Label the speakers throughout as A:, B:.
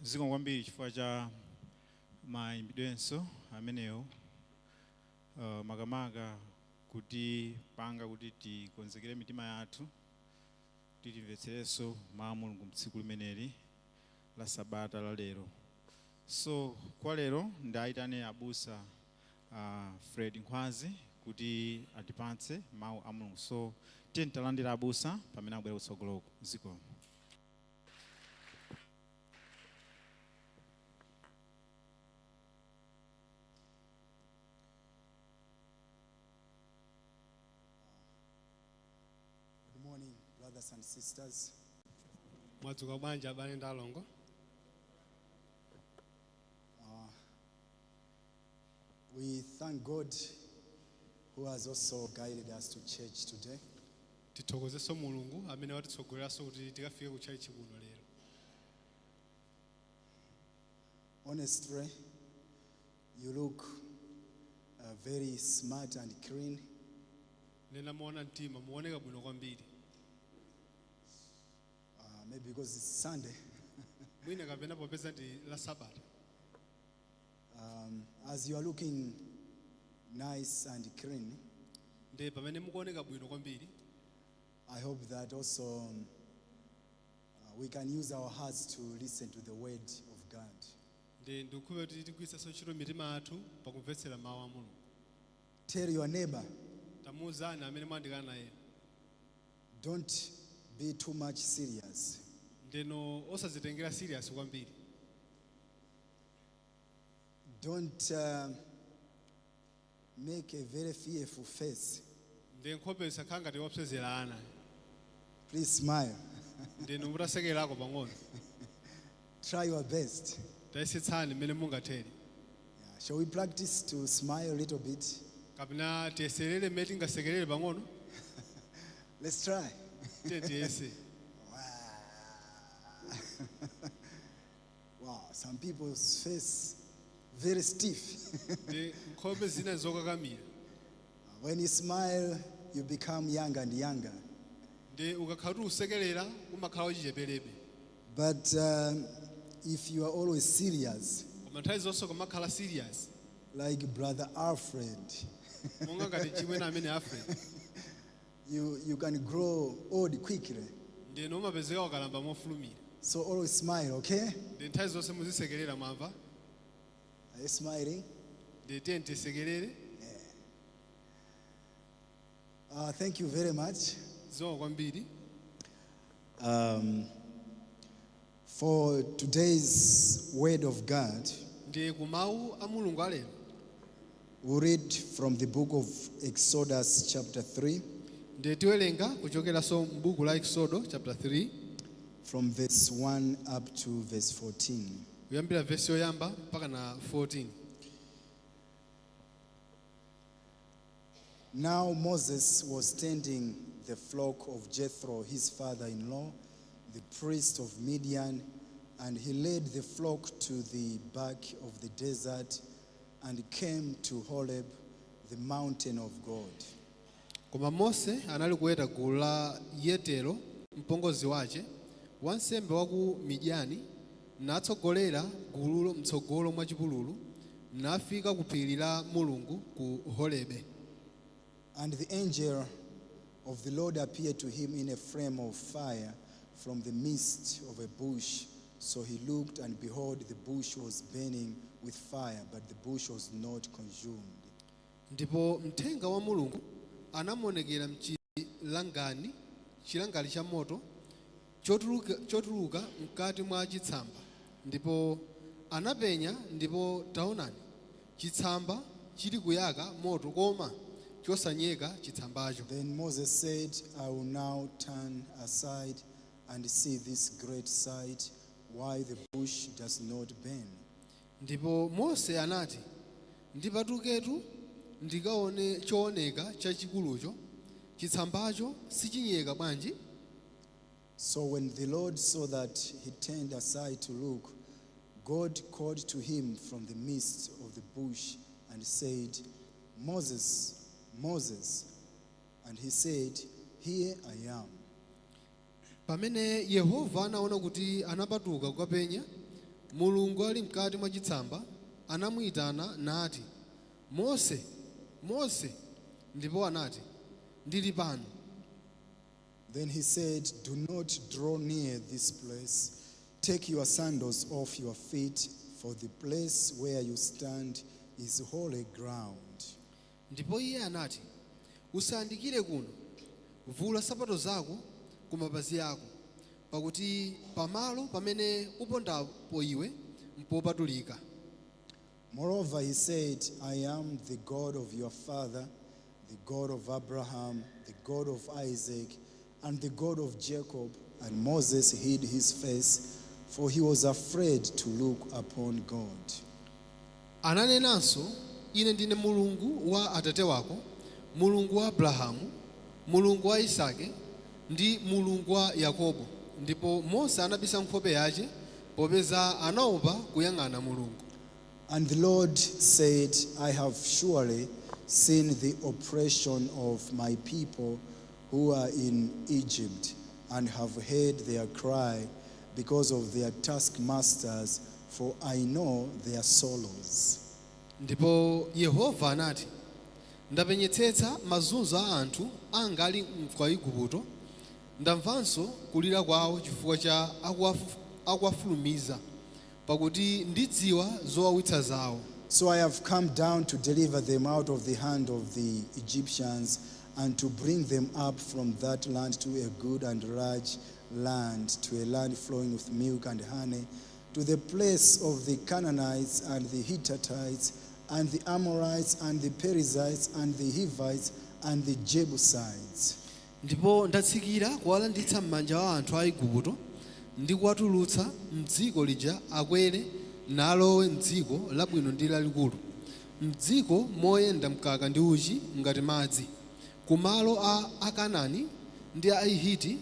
A: Zikomo kwambiri chifukwa cha mayimbidwenso amenewo, makamaka kuti panga kuti tikonzekere mitima yathu kuti timvetserenso mawu a Mulungu mtsiku limeneli la sabata la lero. So kwa lero ndayitane abusa Fred Nkhwazi kuti atipatse mawu a Mulungu. So tiye talandira abusa pamene abwera kutsogoloko. Zikomo.
B: Good morning, brothers and sisters.
C: Mwadzuka bwanji, abale ndi alongo?
B: We thank God who has also guided us to church today.
C: Tithokozenso Mulungu amene watitsogoleranso kuti tikafike ku tchalitchi kuno lero.
B: Honestly, you look very smart and clean.
C: Nena moona mtima, muoneka bwino kwambiri.
B: Maybe because it's Sunday.
C: Mwina kapena popeza ndi la sabata.
B: As you are looking nice and clean,
C: Ndi pamene mukuoneka bwino kwambiri,
B: I hope that also we can use our hearts to listen to the word of God.
C: Ndi ndikukhulupirira kuti tigwiritsanso ntchito mitima yathu pakumvetsera mawu a Mulungu.
B: Tell your neighbor,
C: Tamuwuzani amene mwayandikana naye,
B: don't be too much serious.
C: Ndeno osazitengera serious kwambiri.
B: Don't make a very fearful face.
C: Ndi nkhope isakhala ngati wopsezera ana.
B: Please smile.
C: Ndeno mutasekerako pang'ono.
B: Try your best.
C: Tayesetsani mmene mungathere.
B: Yeah. Shall we practice to smile a little bit?
C: Kapena tiyeserere mmene tingasekerere pang'ono?
B: Let's try.
C: Tiye tiyese.
B: Wow, some people's face very stiff.
C: Ndi nkhope zina zokakamira.
B: When you smile, you become younger and younger.
C: Ndi ukakhala kuti usekerera, umakhala wachicheperebe.
B: But if you are always serious,
C: Koma nthawi zonse kumakhala serious,
B: like Brother Alfred,
C: monga ngati chimwene amene Alfred,
B: you can grow old quickly.
C: Ndeno umapezeka wakalamba mofulumira.
B: So always smile, okay?
C: Ndi nthawi zonse muzisekerera, mwamva?
B: Are you smiling?
C: Ndi tiye tisekerere.
B: Thank you very much
C: Zikomo kwambiri
B: for today's word of God.
C: Ndi ku mawu a Mulungu alero.
B: We read from the book of Exodus, chapter 3,
C: Ndi tiwerenga kuchokeranso m'buku la Exodo chapter 3,
B: from verse 1 up to verse 14.
C: Kuyambira vesi yoyamba mpaka na 14.
B: Now Moses was tending the flock of Jethro, his father in law, the priest of Midian, and he led the flock to the back of the desert and came to Horeb, the mountain of God.
C: Koma Mose anali kuweta gulu la Yetero mpongozi wace, wansembe wa ku Midiyani, natsogolera gululo mtsogolo mwa chipululu, nafika ku phiri la Mulungu, ku Horebe.
B: And the angel of the Lord appeared to him in a flame of fire from the midst of a bush. So he looked, and behold, the bush was burning with fire, but the bush was not consumed.
C: Ndipo mthenga wa Mulungu anamuonekera mchilangani chilangali cha moto chotuluka mkati mwa chitsamba. Ndipo anapenya, ndipo taonani, chitsamba chili kuyaka moto, koma chosanyeka chitsambacho.
B: Then Moses said, "I will now turn aside and see this great sight, why the bush does not burn."
C: Ndipo Mose anati, "Ndipatuketu ndikaone chooneka chachikulucho, chitsambacho sichinyeka bwanji."
B: So when the Lord saw that he turned aside to look, God called to him from the midst of the bush and said, "Moses, Moses." And he said, "Here I am."
C: Pamene Yehova anaona kuti anapatuka kukapenya Mulungu ali mkati mwa chitsamba anamuyitana nati, "Mose, Mose!" Ndipo anati, "Ndili pano."
B: Then he said, "Do not draw near this place. Take your sandals off your feet, for the place where you stand is holy ground."
C: Ndipo iye anati, "Usayandikire kuno. Vula sapato zako ku mapazi ako, pakuti pamalo pamene upondapo iwe mpopatulika."
B: Moreover, he said, "I am the God of your father, the God of Abraham, the God of Isaac, and the God of Jacob." And Moses hid his face, for he was afraid to look upon God.
C: Ananenanso, "Ine ndine Mulungu wa atate wako, Mulungu wa Abrahamu, Mulungu wa Isake ndi Mulungu wa Yakobo." Ndipo Mose anabisa nkhope yace, popeza anaopa kuyang'ana Mulungu.
B: And the Lord said, "I have surely seen the oppression of my people who are in Egypt, and have heard their cry because of their taskmasters, for I know their sorrows."
C: Ndipo Yehova anati, "Ndapenyetsetsa mazunzo a anthu anga ali kwa Igupto. Ndamvanso kulira kwawo chifukwa cha akuwafulumiza, pakuti ndidziwa zowawitsa zawo."
B: So I have come down to deliver them out of the hand of the Egyptians and to bring them up from that land to a good and large land, to a land flowing with milk and honey, to the place of the Canaanites and the Hittites and the Amorites and the Perizzites and the Hivites and the Jebusites.
C: Ndipo ndatsikira kuwalanditsa m'manja wa anthu a Igupto ndi kuwatulutsa mdziko lija akwere nalowe mdziko labwino ndi lalikulu, mdziko moyenda mkaka ndi uchi ngati madzi, kumalo a Akanaani ndi a Ahiti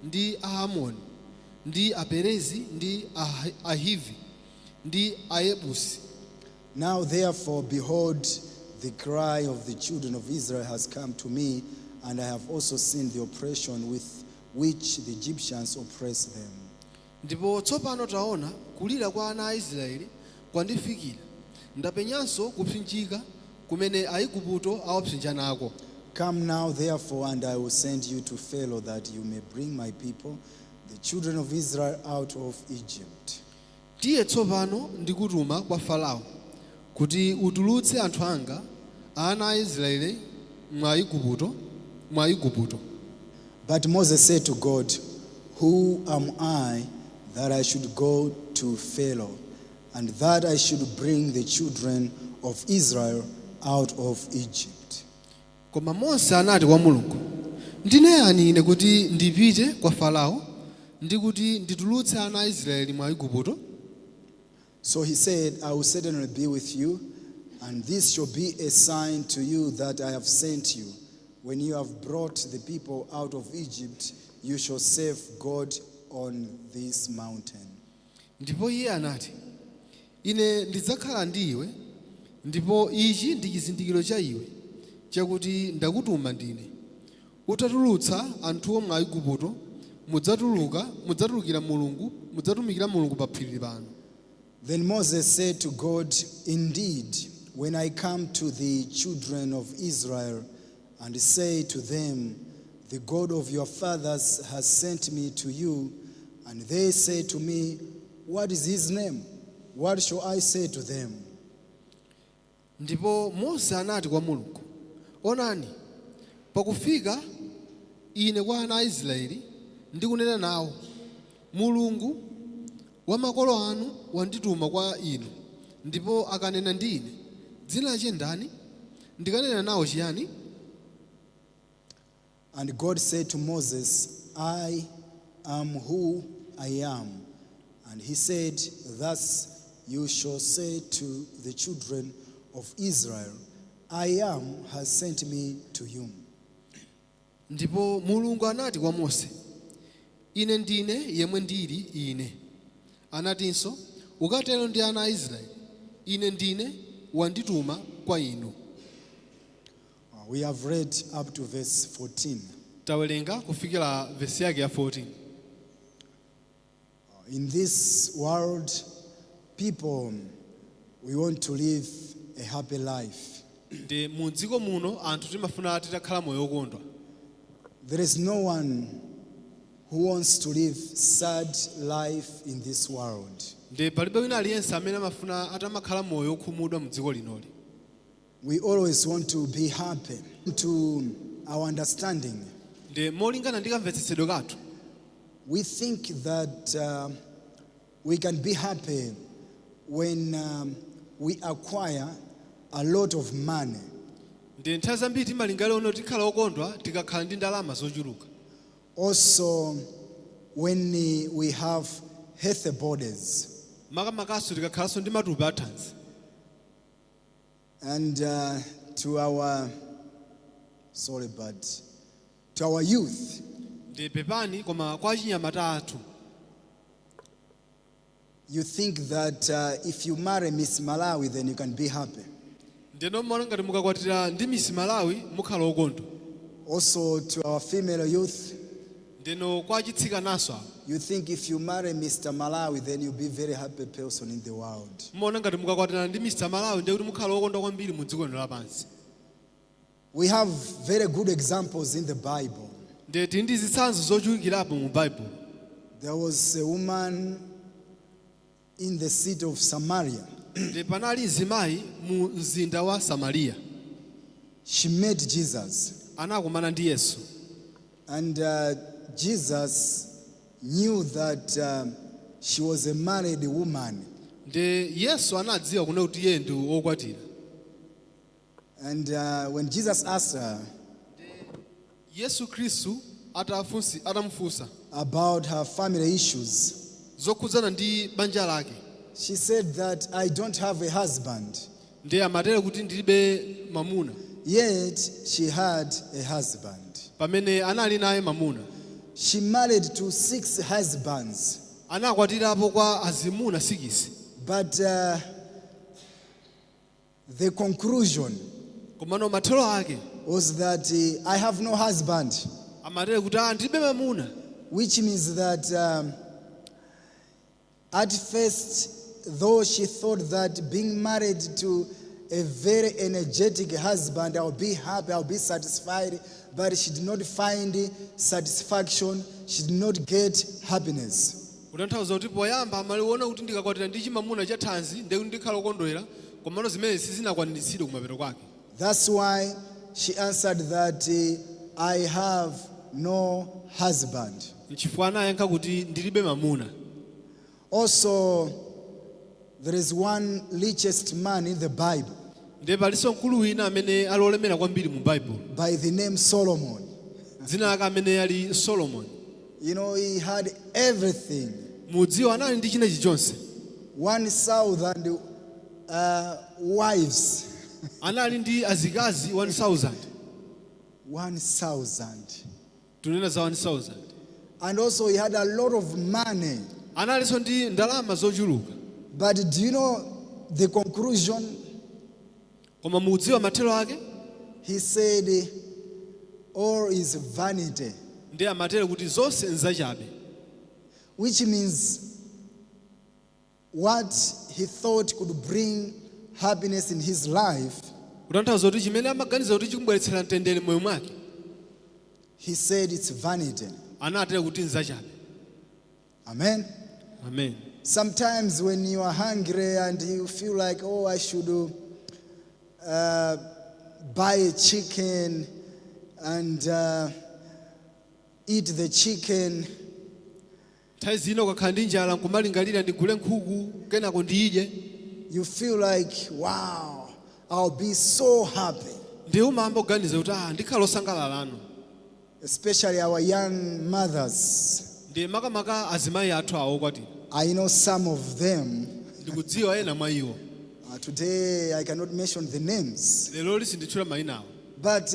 C: ndi Aamori ndi Aperezi ndi Ahivi ndi Ayebusi.
B: Now, therefore, behold, the cry of the children of Israel has come to me, and I have also seen the oppression with which the Egyptians oppress them.
C: Ndipo tsopano taona, kulira kwa ana a Israeli kwandifikira. Ndapenyanso kupsinjika kumene Aigupto awapsinja nako.
B: Come now, therefore, and I will send you to Pharaoh, that you may bring my people, the children of Israel, out of Egypt.
C: Tiye tsopano, ndikutuma kwa Farao kuti utulutse anthu anga, ana a Israeli, mwa Igupto.
B: But Moses said to God, "Who am I that I should go to Pharaoh, and that I should bring the children of Israel out of Egypt?"
C: Koma Mose anati kwa Mulungu, "Ndine yani ine kuti ndipite kwa Farao ndi kuti nditulutse ana a Israeli mwa Igupto?"
B: So he said, "I will certainly be with you, and this shall be a sign to you that I have sent you. When you have brought the people out of Egypt, you shall serve God on this mountain."
C: Ndipo iye anati, "Ine ndidzakhala ndi iwe, ndipo ichi ndi chizindikiro cha iwe chakuti ndakutuma ndine: utatulutsa anthuwo mwa Igupto, mudzatuluka mudzatulukira Mulungu, mudzatumikira Mulungu pa phiri pano."
B: Then Moses said to God, "Indeed, when I come to the children of Israel and say to them, 'The God of your fathers has sent me to you,' and they say to me, 'What is his name?' What shall I say to them?"
C: Ndipo Mose anati kwa Mulungu, "Onani, pakufika ine kwa ana a Israeli ndikunena nawo, 'Mulungu wa makolo anu wandituma kwa inu,' ndipo akanena ndi ine, 'Dzina lache ndani?' Ndikanena nawo chiyani?"
B: And God said to Moses, "I am who I am." And he said, "Thus you shall say to the children of Israel, 'I am has sent me to you.'"
C: Ndipo Mulungu anati kwa Mose, "Ine ndine yemwe ndili ine." Anatinso, "Ukatero ndi ana a Israeli, 'Ine ndine wandituma kwa inu.'"
B: We have read up to verse 14.
C: Tawerenga kufikira vesi yake ya 14.
B: In this world, People, we want to live a happy life.
C: Ndi mu dziko muno anthu timafuna titakhala moyo wokondwa.
B: There is no one who wants to live sad life in this world.
C: Ndi palibe wina aliyense amene amafuna atamakhala moyo wokhumudwa mu dziko linoli.
B: We always want to be happy. To our understanding,
C: Ndi molingana ndi kamvetsetsedwe kathu,
B: we think that we can be happy when we acquire a lot of money.
C: Ndi nthawi zambiri timalingalira ono tikhala okondwa tikakhala ndi ndalama zochuluka.
B: Also, when we have healthy bodies.
C: Makamakaso tikakhalanso ndi matupi athanzi.
B: And to our, sorry, but to our youth,
C: Ndi pepani koma kwa achinyamata athu,
B: you think that if you marry Miss Malawi, then you can be happy.
C: Ndino mmaona ngati mukakwatira ndi Miss Malawi mukhala okondwa.
B: Also, to our female youth,
C: Ndino kwa achitsikanaso awo,
B: you think if you marry Mr. Malawi, then you'll be very happy person in the world.
C: Mmaona ngati mukakwatira ndi Mr Malawi ndiye kuti mukhala okondwa kwambiri mu dziko lino lapansi.
B: We have very good examples in the Bible.
C: Ndiye tili ndi zitsanzo zochulukirapo mu Baibulo.
B: There was a woman in the city of Samaria.
C: Ndi panali mzimayi mu mzinda wa Samariya.
B: She met Jesus.
C: Anakumana ndi Yesu.
B: And Jesus knew that she was a married woman.
C: Ndi Yesu anadziwa kuna kuti iye ndi wokwatira.
B: And when Jesus asked her
C: Yesu Khristu atamufunsa
B: about her family issues,
C: zokhudzana ndi banja lake,
B: she said that I don't have a husband.
C: Ndi amatere kuti ndilibe mamuna.
B: Yet she had a husband.
C: Pamene anali naye mamuna.
B: She married to six husbands.
C: Anakwatirapo kwa azimuna 6.
B: But the conclusion
C: Komano mathero ake
B: was that I have no husband,
C: amatere kuti ah, ndilibe mamuna,
B: which means that at first, though she thought that being married to a very energetic husband, I'll be happy, I'll be satisfied, but she did not find satisfaction, she did not get happiness.
C: Kutanthauza kuti poyamba amaliona kuti ndikakwatira ndi chimamuna cha thanzi ndiye kuti ndikhala okondwera, komano zimene sizinakwaniritsidwe kumapeto kwake.
B: That's why she answered that I have no husband.
C: Nchifukwa anayankha kuti ndilibe mamuna.
B: Also, there is one richest man in the Bible
C: Ndiye palinso mkulu wina amene ali olemera kwambiri mu Baibulo
B: by the name Solomon.
C: Dzina lake amene ali Solomon.
B: He had everything.
C: Mudziwa anali ndi china chilichonse.
B: 1,000 wives.
C: Anali ndi azikazi 1000.
B: 1,000.
C: Tunena za 1000.
B: And also, he had a lot of money.
C: Analinso ndi ndalama zochuluka.
B: But do you know the conclusion?
C: Koma mudziwa mathero ake?
B: He said, "All is vanity,"
C: Ndi amatere kuti zonse nzachabe,
B: which means what he thought could bring happiness in his life,
C: kutanthauza kuti chimene amaganiza kuti chikubweretsera mtendere moyo mwake,
B: he said it's vanity.
C: Anatere kuti nzachabe.
B: Amen.
C: Amen.
B: Sometimes when you are hungry and you feel like, oh, I should buy a chicken and eat the chicken,
C: Nthawi zina ukakhala ndi njala nkumalingalira ndigule nkhuku kenako ndiyidye,
B: you feel like, wow, I'll be so happy.
C: Ndiye umayamba kuganiza kuti ah, ndikhala osangalalano.
B: Especially our young mothers.
C: Ndiye makamaka azimayi athu awo okwatira.
B: I know some of them.
C: Ndikudziwa ena mwa iwo.
B: Today I cannot mention the names.
C: Lero sinditchula mayina awo.
B: But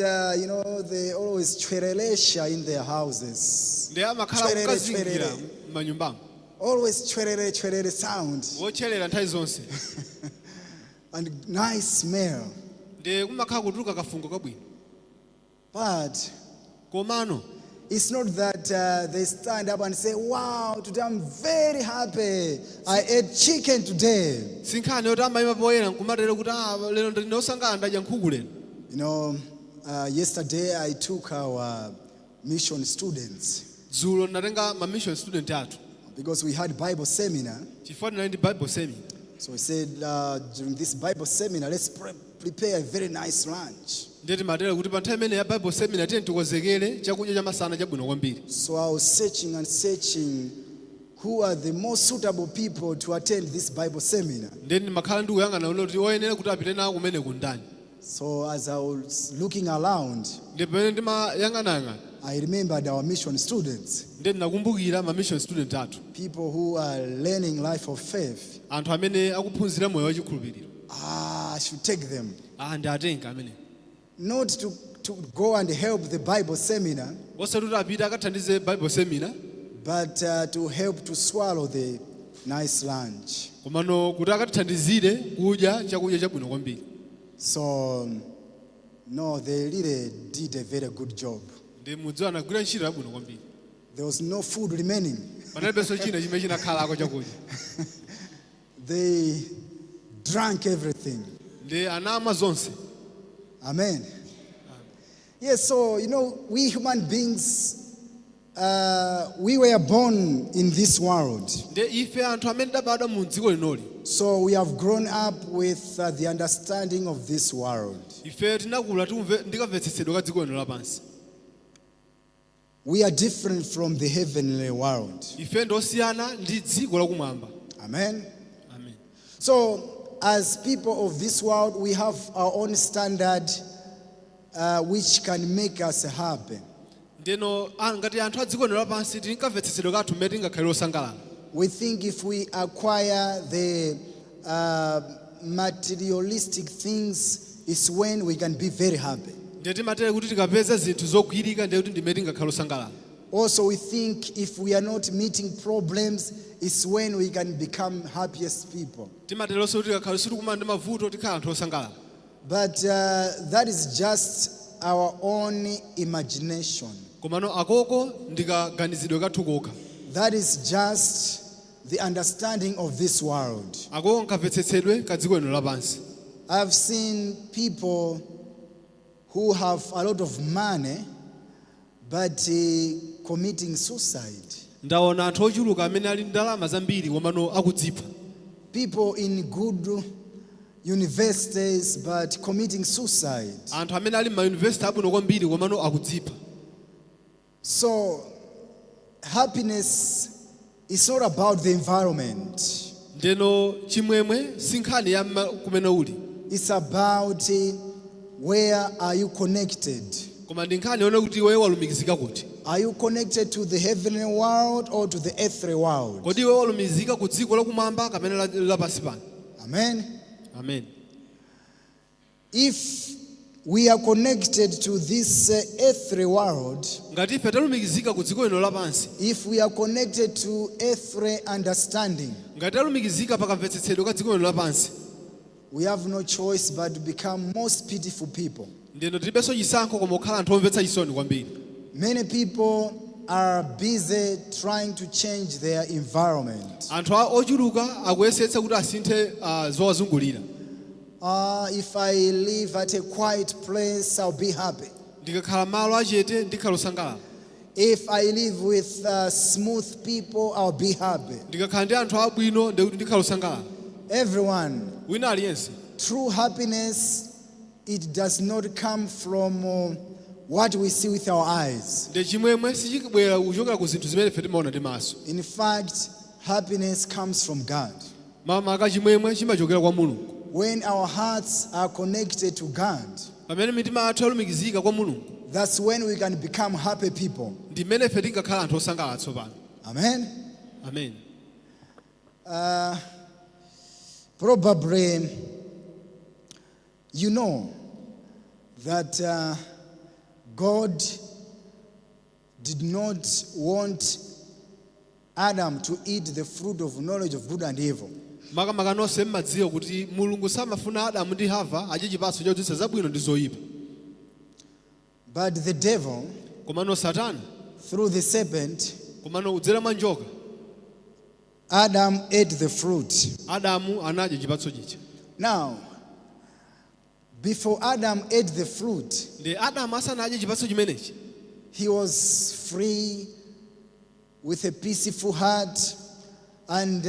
B: they always chwerelesha in their houses.
C: Ndiye amakhala
B: Chwerere,
C: kukazingira
B: chwerere.
C: m'manyumbamo.
B: Always chwerere, chwerere sound
C: Wotcherera nthawi zonse.
B: And nice smell.
C: Ndiye kumakhala kutuluka kafungo kabwino.
B: But
C: Komano
B: It's not that they stand up and say, "Wow, today I'm very happy. I ate chicken today."
C: Si nkhani yoti amayima poyera nkumatero kuti ah lero ndine osangalala ndadya nkhuku lero.
B: Yesterday I took our mission students
C: Dzulo ndinatenga ma mission student athu
B: because we had Bible seminar.
C: Chifukwa tinali ndi Bible seminar.
B: So we said, during this Bible seminar, let's prepare a very nice lunch.
C: Ndiye timatero kuti pa nthawi imene ya Bible seminar tiye tikonzekere chakudya chamasana chabwino kwambiri.
B: So I was searching and searching who are the most suitable people to attend this Bible seminar.
C: Ndiye ndimakhala ndikuyang'ana kuti oyenera kuti apite nawo kumene kundani.
B: So as I was looking around,
C: Ndiye pamene ndimayang'anayang'ana
B: I remembered our mission students,
C: ndiye ndinakumbukira ma mission student athu,
B: people who are learning life of faith.
C: Anthu amene akuphunzira moyo wachikhulupiriro.
B: Ah, I should take them.
C: Ah ndiatenga amene.
B: Not to go and help the Bible seminar,
C: Osati kuti apite akathandize Bible seminar,
B: but to help to swallow the nice lunch.
C: Komano kuti akatithandizire kudya chakudya chabwino kwambiri.
B: So, no, they really did a very good job.
C: Ndi mudziwa anagwira ntchito yabwino kwambiri.
B: There was no food remaining.
C: Panalibenso china chimene chinakhalako chakudya.
B: They drank everything.
C: Ndi anamwa zonse.
B: Amen. Yes, so, we human beings, we were born in this world.
C: Ndi ife anthu amene tidabadwa mu dziko linoli.
B: So we have grown up with the understanding of this world.
C: Ife tinakula tikumve ndikamvetsetsedwe ka dziko lino lapansi.
B: We are different from the heavenly world.
C: Ife ndosiyana ndi dziko lakumwamba.
B: Amen.
C: Amen.
B: So, as people of this world, we have our own standard which can make us happy.
C: Ndeno ngati anthu a dziko lino lapansi tili nkamvetsetsedwe kathu mmene tingakhalire osangalala.
B: We think if we acquire the materialistic things, is when we can be very happy.
C: Ndiye timatere kuti tikapeza zinthu zogwirika ndiye kuti ndimene tingakhale osangalala.
B: Also, we think if we are not meeting problems, it's when we can become happiest people.
C: Timateronso kuti tikakhala sitikumana ndi mavuto tikhala anthu osangalala.
B: But that is just our own imagination.
C: Komano akoko ndikaganizidwe kathu kokha.
B: That is just the understanding of this world.
C: Akoko nkamvetsetsedwe ka dziko lino lapansi.
B: I've seen people who have a lot of money but committing suicide.
C: Ndaona anthu ochuluka amene ali ndalama zambiri komano akudzipha.
B: People in good universities but committing suicide.
C: Anthu amene ali m'mayunivesiti abwino kwambiri komano akudzipha.
B: So, happiness is not about the environment.
C: Ndeno chimwemwe si nkhani ya kumene uli.
B: It's about where are you connected?
C: Koma ndi nkhani yone kuti iwe walumikizika kuti.
B: Are you connected to the heavenly world or to the earthly world?
C: Kodi iwe walumikizika ku dziko lakumwamba kapena lapansi pano?
B: Amen.
C: Amen.
B: If we are connected to this earthly world,
C: Ngati ife talumikizika ku dziko lino lapansi,
B: if we are connected to earthly understanding,
C: ngati talumikizika pakamvetsetsedwe ka dziko lino lapansi,
B: we have no choice but to become most pitiful people.
C: Ndeno tilibenso chisankho koma kukhala anthu omvetsa chisoni kwambiri.
B: Many people are busy trying to change their environment.
C: Anthu ochuluka akuyesetsa kuti asinthe zowazungulira.
B: If I live at a quiet place, I'll be happy.
C: Ndikakhala malo achete ndikhala osangalala.
B: If I live with smooth people, I'll be happy.
C: Ndikakhala ndi anthu abwino ndikuti ndikhala osangalala.
B: Everyone,
C: Wina aliyense,
B: true happiness, it does not come from what we see with our eyes.
C: Ndi chimwemwe sichikubwera kuchokera ku zinthu zimene ife timaona ndi maso.
B: In fact, happiness comes from God.
C: Makamaka chimwemwe chimachokera kwa Mulungu.
B: When our hearts are connected to God,
C: Pamene mitima yathu yalumikizika kwa Mulungu,
B: that's when we can become happy people.
C: Ndi mmene ife tingakhala anthu osangalala tsopano.
B: Amen.
C: Amen.
B: Probably you know that God did not want Adam to eat the fruit of knowledge of good and evil.
C: Makamaka nonse mmadziwa kuti Mulungu samafuna Adamu ndi Hava adye chipatso chodziwitsa zabwino ndi zoyipa.
B: But the devil
C: Komano Satana
B: Through the serpent,
C: Komano kudzera mwa njoka,
B: Adam ate the fruit.
C: Adamu anadya chipatso chija.
B: Now, before Adam ate the fruit,
C: Ndi Adamu asanadye chipatso chimenechi,
B: he was free with a peaceful heart and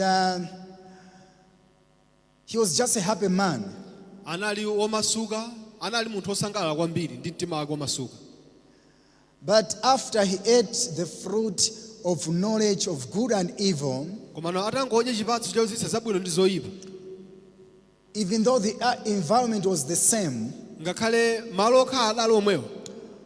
B: he was just a happy man.
C: Anali womasuka, anali munthu wosangalala kwambiri ndi mtima wake womasuka.
B: But after he ate the fruit of knowledge of good and evil,
C: Komano atangodya chipatso chodziwitsa zabwino ndi zoyipa,
B: even though the environment was the same,
C: ngakhale malo okhala adali omwewo,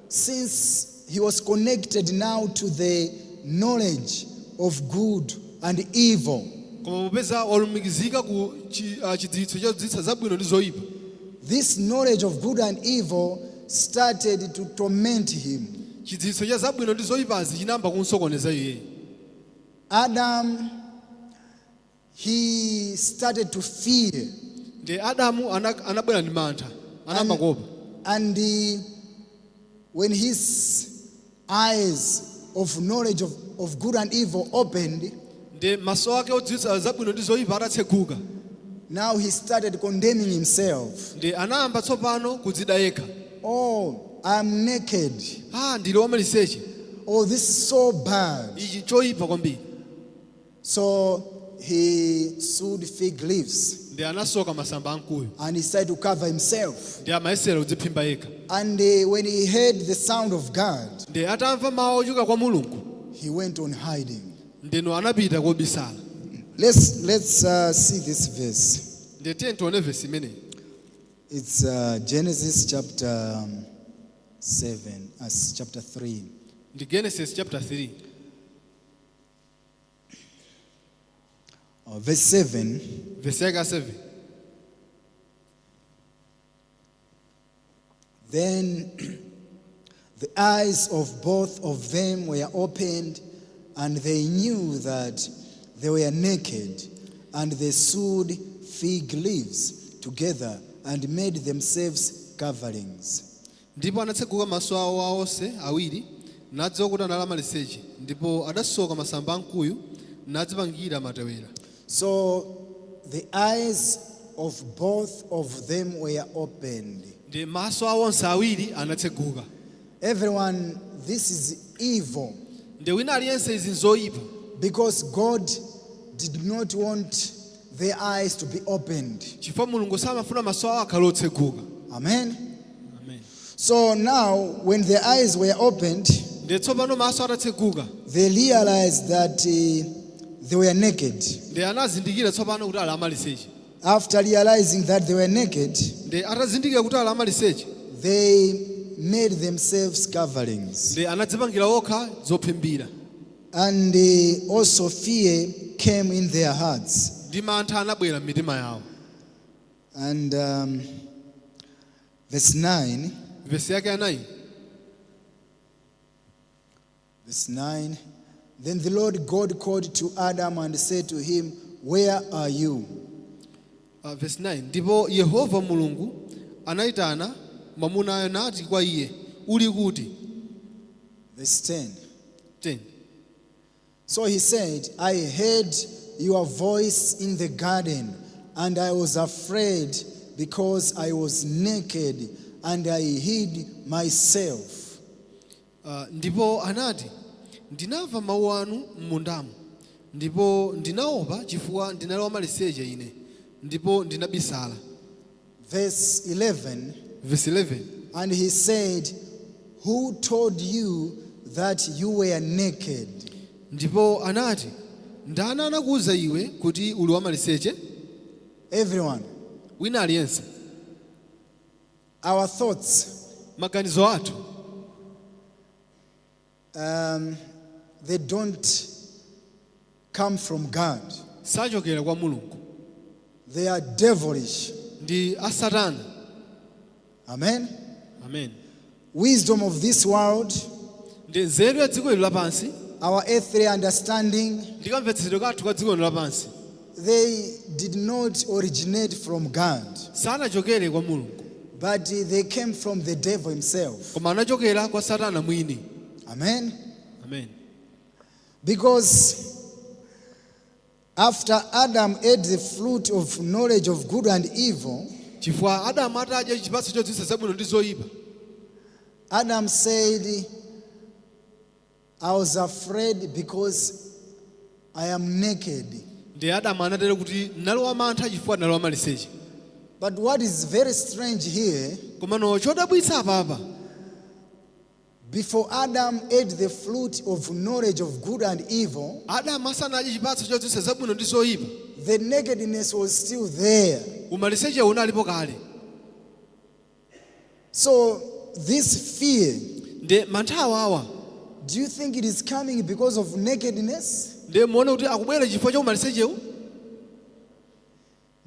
B: since he was connected now to the knowledge of good and evil,
C: koma popeza walumikizika ku chidziwitso chodziwitsa zabwino ndi zoyipa,
B: this knowledge of good and evil started to torment him.
C: Chidziwitso cha zabwino ndi zoyipazi chinayamba kumsokoneza iye.
B: Adam, he started to fear.
C: Ndi Adamu anabwera ndi mantha, anayamba kuopa.
B: And when his eyes of knowledge of good and evil opened,
C: Ndi maso ake odziwitsa zabwino ndi zoyipa atatseguka,
B: now he started condemning himself.
C: Ndi anayamba tsopano kudzida yekha.
B: "Oh, I'm naked.
C: Ah, ndili wamaliseche.
B: Oh, this is so bad."
C: Ichi choyipa kwambiri.
B: So he sewed fig leaves
C: Ndi anasoka masamba amkuyu
B: and he started to cover himself.
C: ndi amayesera kudziphimba yekha.
B: And when he heard the sound of God,
C: Ndi atamva mawu ochoka kwa Mulungu,
B: he went on hiding.
C: Ndino anapita kobisala.
B: Let's see this verse.
C: Ndi tiye tione vesi imeneyi.
B: It's Genesis chapter 7, as chapter 3.
C: Ndi Genesis chapter 3.
B: Verse 7.
C: Vesi yake ya 7.
B: Then the eyes of both of them were opened, and they knew that they were naked, and they sewed fig leaves together and made themselves coverings.
C: Ndipo anatseguka maso awo onse awiri, nadziwa kuti anali amaliseche, ndipo adasoka masamba amkuyu nadzipangira matewera.
B: So the eyes of both of them were opened.
C: Ndi maso awo onse awiri anatseguka.
B: Everyone, this is evil
C: Ndi wina aliyense, izi nzoyipa,
B: because God did not want their eyes to be opened.
C: Chifukwa Mulungu samafuna maso awo akhale otseguka.
B: Amen.
A: Amen.
B: So now, when their eyes were opened,
C: Ndi tsopano maso atatseguka,
B: they realized that they were naked.
C: Ndi anazindikira tsopano kuti ali amaliseche.
B: After realizing that they were naked,
C: Ndi atazindikira kuti ali amaliseche,
B: they made themselves coverings.
C: Ndi anadzipangira okha zophimbira.
B: And also fear came in their hearts.
C: Ndi mantha anabwera m'mitima yawo.
B: And verse 9,
C: Vesi yake ya 9.
B: Verse 9. Then the Lord God called to Adam and said to him, "Where are you?"
C: Verse 9, ndipo Yehova Mulungu anayitana mwamunayo nati kwa iye, "Uli kuti?"
B: Verse 10.
C: 10.
B: So he said, "I heard your voice in the garden, and I was afraid because I was naked, and I hid myself."
C: Ndipo anati, "Ndinamva mawu anu m'mundamo, ndipo ndinaopa chifukwa ndinali wamaliseche ine, ndipo ndinabisala."
B: Verse 11.
C: Verse 11.
B: And he said, "Who told you that you were naked?"
C: Ndipo anati, "Ndani anakuwuza iwe kuti uli wamaliseche?"
B: Everyone,
C: Wina aliyense,
B: our thoughts,
C: maganizo athu,
B: they don't come from God.
C: Sachokera kwa Mulungu.
B: They are devilish.
C: Ndi asatana.
B: Amen.
A: Amen.
B: Wisdom of this world,
C: Ndi nzeru ya dziko ili lapansi,
B: our earthly understanding,
C: ndi kamvetsetsedwe kathu ka dziko lino lapansi,
B: they did not originate from God,
C: sanachokere kwa Mulungu,
B: but they came from the devil himself.
C: Koma anachokera kwa Satana mwini.
B: Amen.
C: Amen.
B: Because after Adam ate the fruit of knowledge of good and evil,
C: Chifukwa Adamu atadya chipatso chodziwitsa zabwino ndi zoyipa,
B: Adam said, "I was afraid because I am naked."
C: Ndi Adamu anatero kuti ndinali wamantha chifukwa ndinali wamaliseche.
B: But what is very strange here,
C: Komano chodabwitsa apapa,
B: before Adam ate the fruit of knowledge of good and evil,
C: Adamu asanadye chipatso chodziwitsa zabwino ndi zoyipa,
B: the nakedness was still there.
C: Umaliseche unalipo kale.
B: So, this fear,
C: Ndi mantha awawa,
B: do you think it is coming because of nakedness?
C: Ndi muone kuti akubwera chifukwa cha umalisechewu?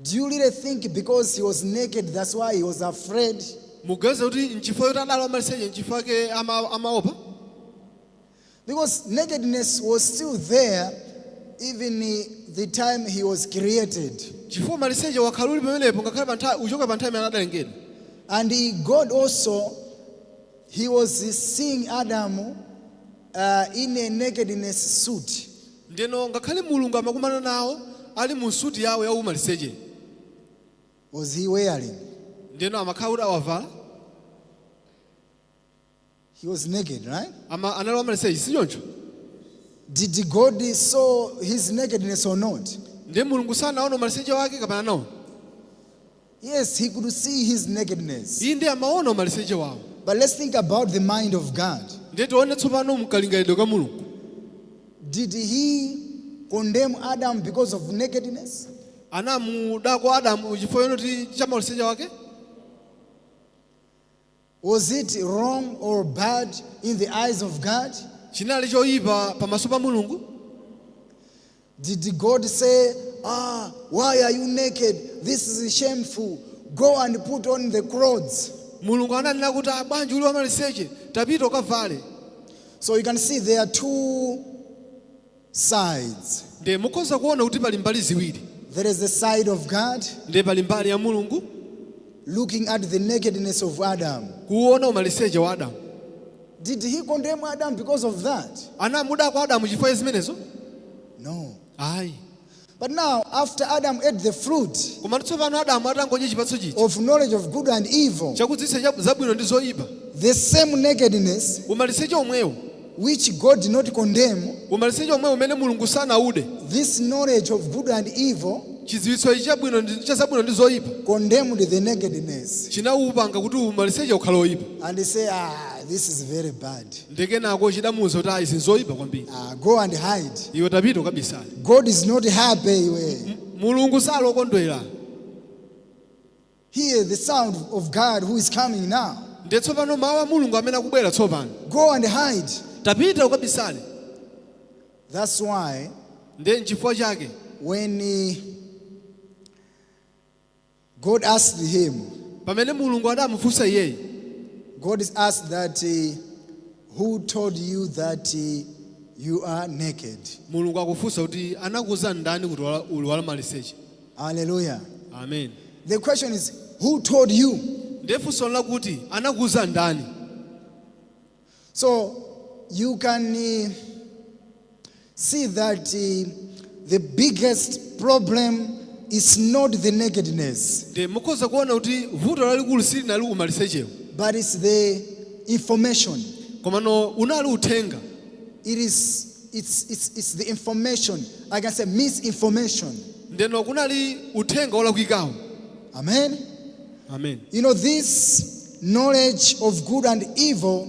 B: Do you really think because he was naked, that's why he was afraid?
C: Muganiza kuti nchifukwa choti adali wamaliseche nchifukwa chake amaopa?
B: Because nakedness was still there even the time he was created.
C: Chifukwa maliseche wakhala uli pamenepo ngakhale pa nthawi uchoka pa nthawi imene adalengedwa.
B: And God also, he was seeing Adam in a nakedness suit.
C: Ndeno ngakhale Mulungu amakumana nawo ali mu suti yawo ya umaliseche.
B: Was he wearing?
C: Ndeno amakhala kuti awavala.
B: He was naked, right?
C: Anali wamaliseche, si choncho?
B: Did God saw his nakedness or not?
C: Ndiye Mulungu sanaona umaliseche wake kapena anaona?
B: Yes, he could see his nakedness.
C: Iye ndiye amaona umaliseche wawo.
B: But let's think about the mind of God.
C: Ndiye tione tsopano mkalingalidwe ka Mulungu.
B: Did he condemn Adam because of nakedness?
C: Anamudako Adamu chifukwa choti cha maliseche wake?
B: Was it wrong or bad in the eyes of God?
C: Chinali choyipa pamaso pa Mulungu?
B: Did God say, "Ah, why are you naked? This is shameful. Go and put on the clothes"?
C: Mulungu ananena kuti, "Ah, bwanji uli wamaliseche? Tapita ukavale."
B: So you can see there are two sides.
C: Ndiye mukhoza kuona kuti pali mbali ziwiri.
B: There is the side of God
C: Ndiye pali mbali ya Mulungu
B: looking at the nakedness of Adam.
C: Kuona umaliseche wa Adamu.
B: Did he condemn Adam because of that?
C: Anamudako Adamu chifukwa cha zimenezo?
B: No.
C: Ayi.
B: But now, after Adam ate the fruit
C: Koma tsopano Adamu atangodya chipatso chija
B: of knowledge of good and evil,
C: chakudziwitsa zabwino ndi zoyipa,
B: the same nakedness
C: umaliseche omwewo,
B: which God did not condemn,
C: umaliseche omwewo umene Mulungu sanaude,
B: this knowledge of good and evil
C: chidziwitso ichi cha zabwino ndi zoyipa
B: condemned the nakedness.
C: Chinawupanga kuti umaliseche ukhale oyipa.
B: And they say, "Ah, this is very bad.
C: Ndekenako chidamuwuza kuti ayi, zinzoyipa kwambiri.
B: Ah, go and hide.
C: Iwe tapita ukabisale.
B: God is not happy." Iwe.
C: Mulungu salokondwera.
B: Hear the sound of God who is coming now.
C: Ndiye tsopano mawu a Mulungu amene akubwera tsopano.
B: Go and hide.
C: Tapita ukabisale.
B: That's why
C: Ndiye nchifukwa chake
B: when God asked him,
C: pamene Mulungu adamufunsa iyeyi,
B: God is asked that, "Who told you that you are naked?"
C: Mulungu akufunsa kuti anakuwuza ndani kuti uli wamaliseche?
B: Hallelujah.
C: Amen.
B: The question is, who told you?
C: Ndiye funso lakuti anakuwuza ndani?
B: So you can see that the biggest problem is not the nakedness,
C: Ndiye mukhoza kuona kuti vuto lalikulu silinali umalisechewo,
B: but it's the information.
C: Komano unali uthenga.
B: It is it's the information. I can say misinformation.
C: Ndeno kunali uthenga wolakwikawo.
B: Amen.
C: Amen.
B: This knowledge of good and evil,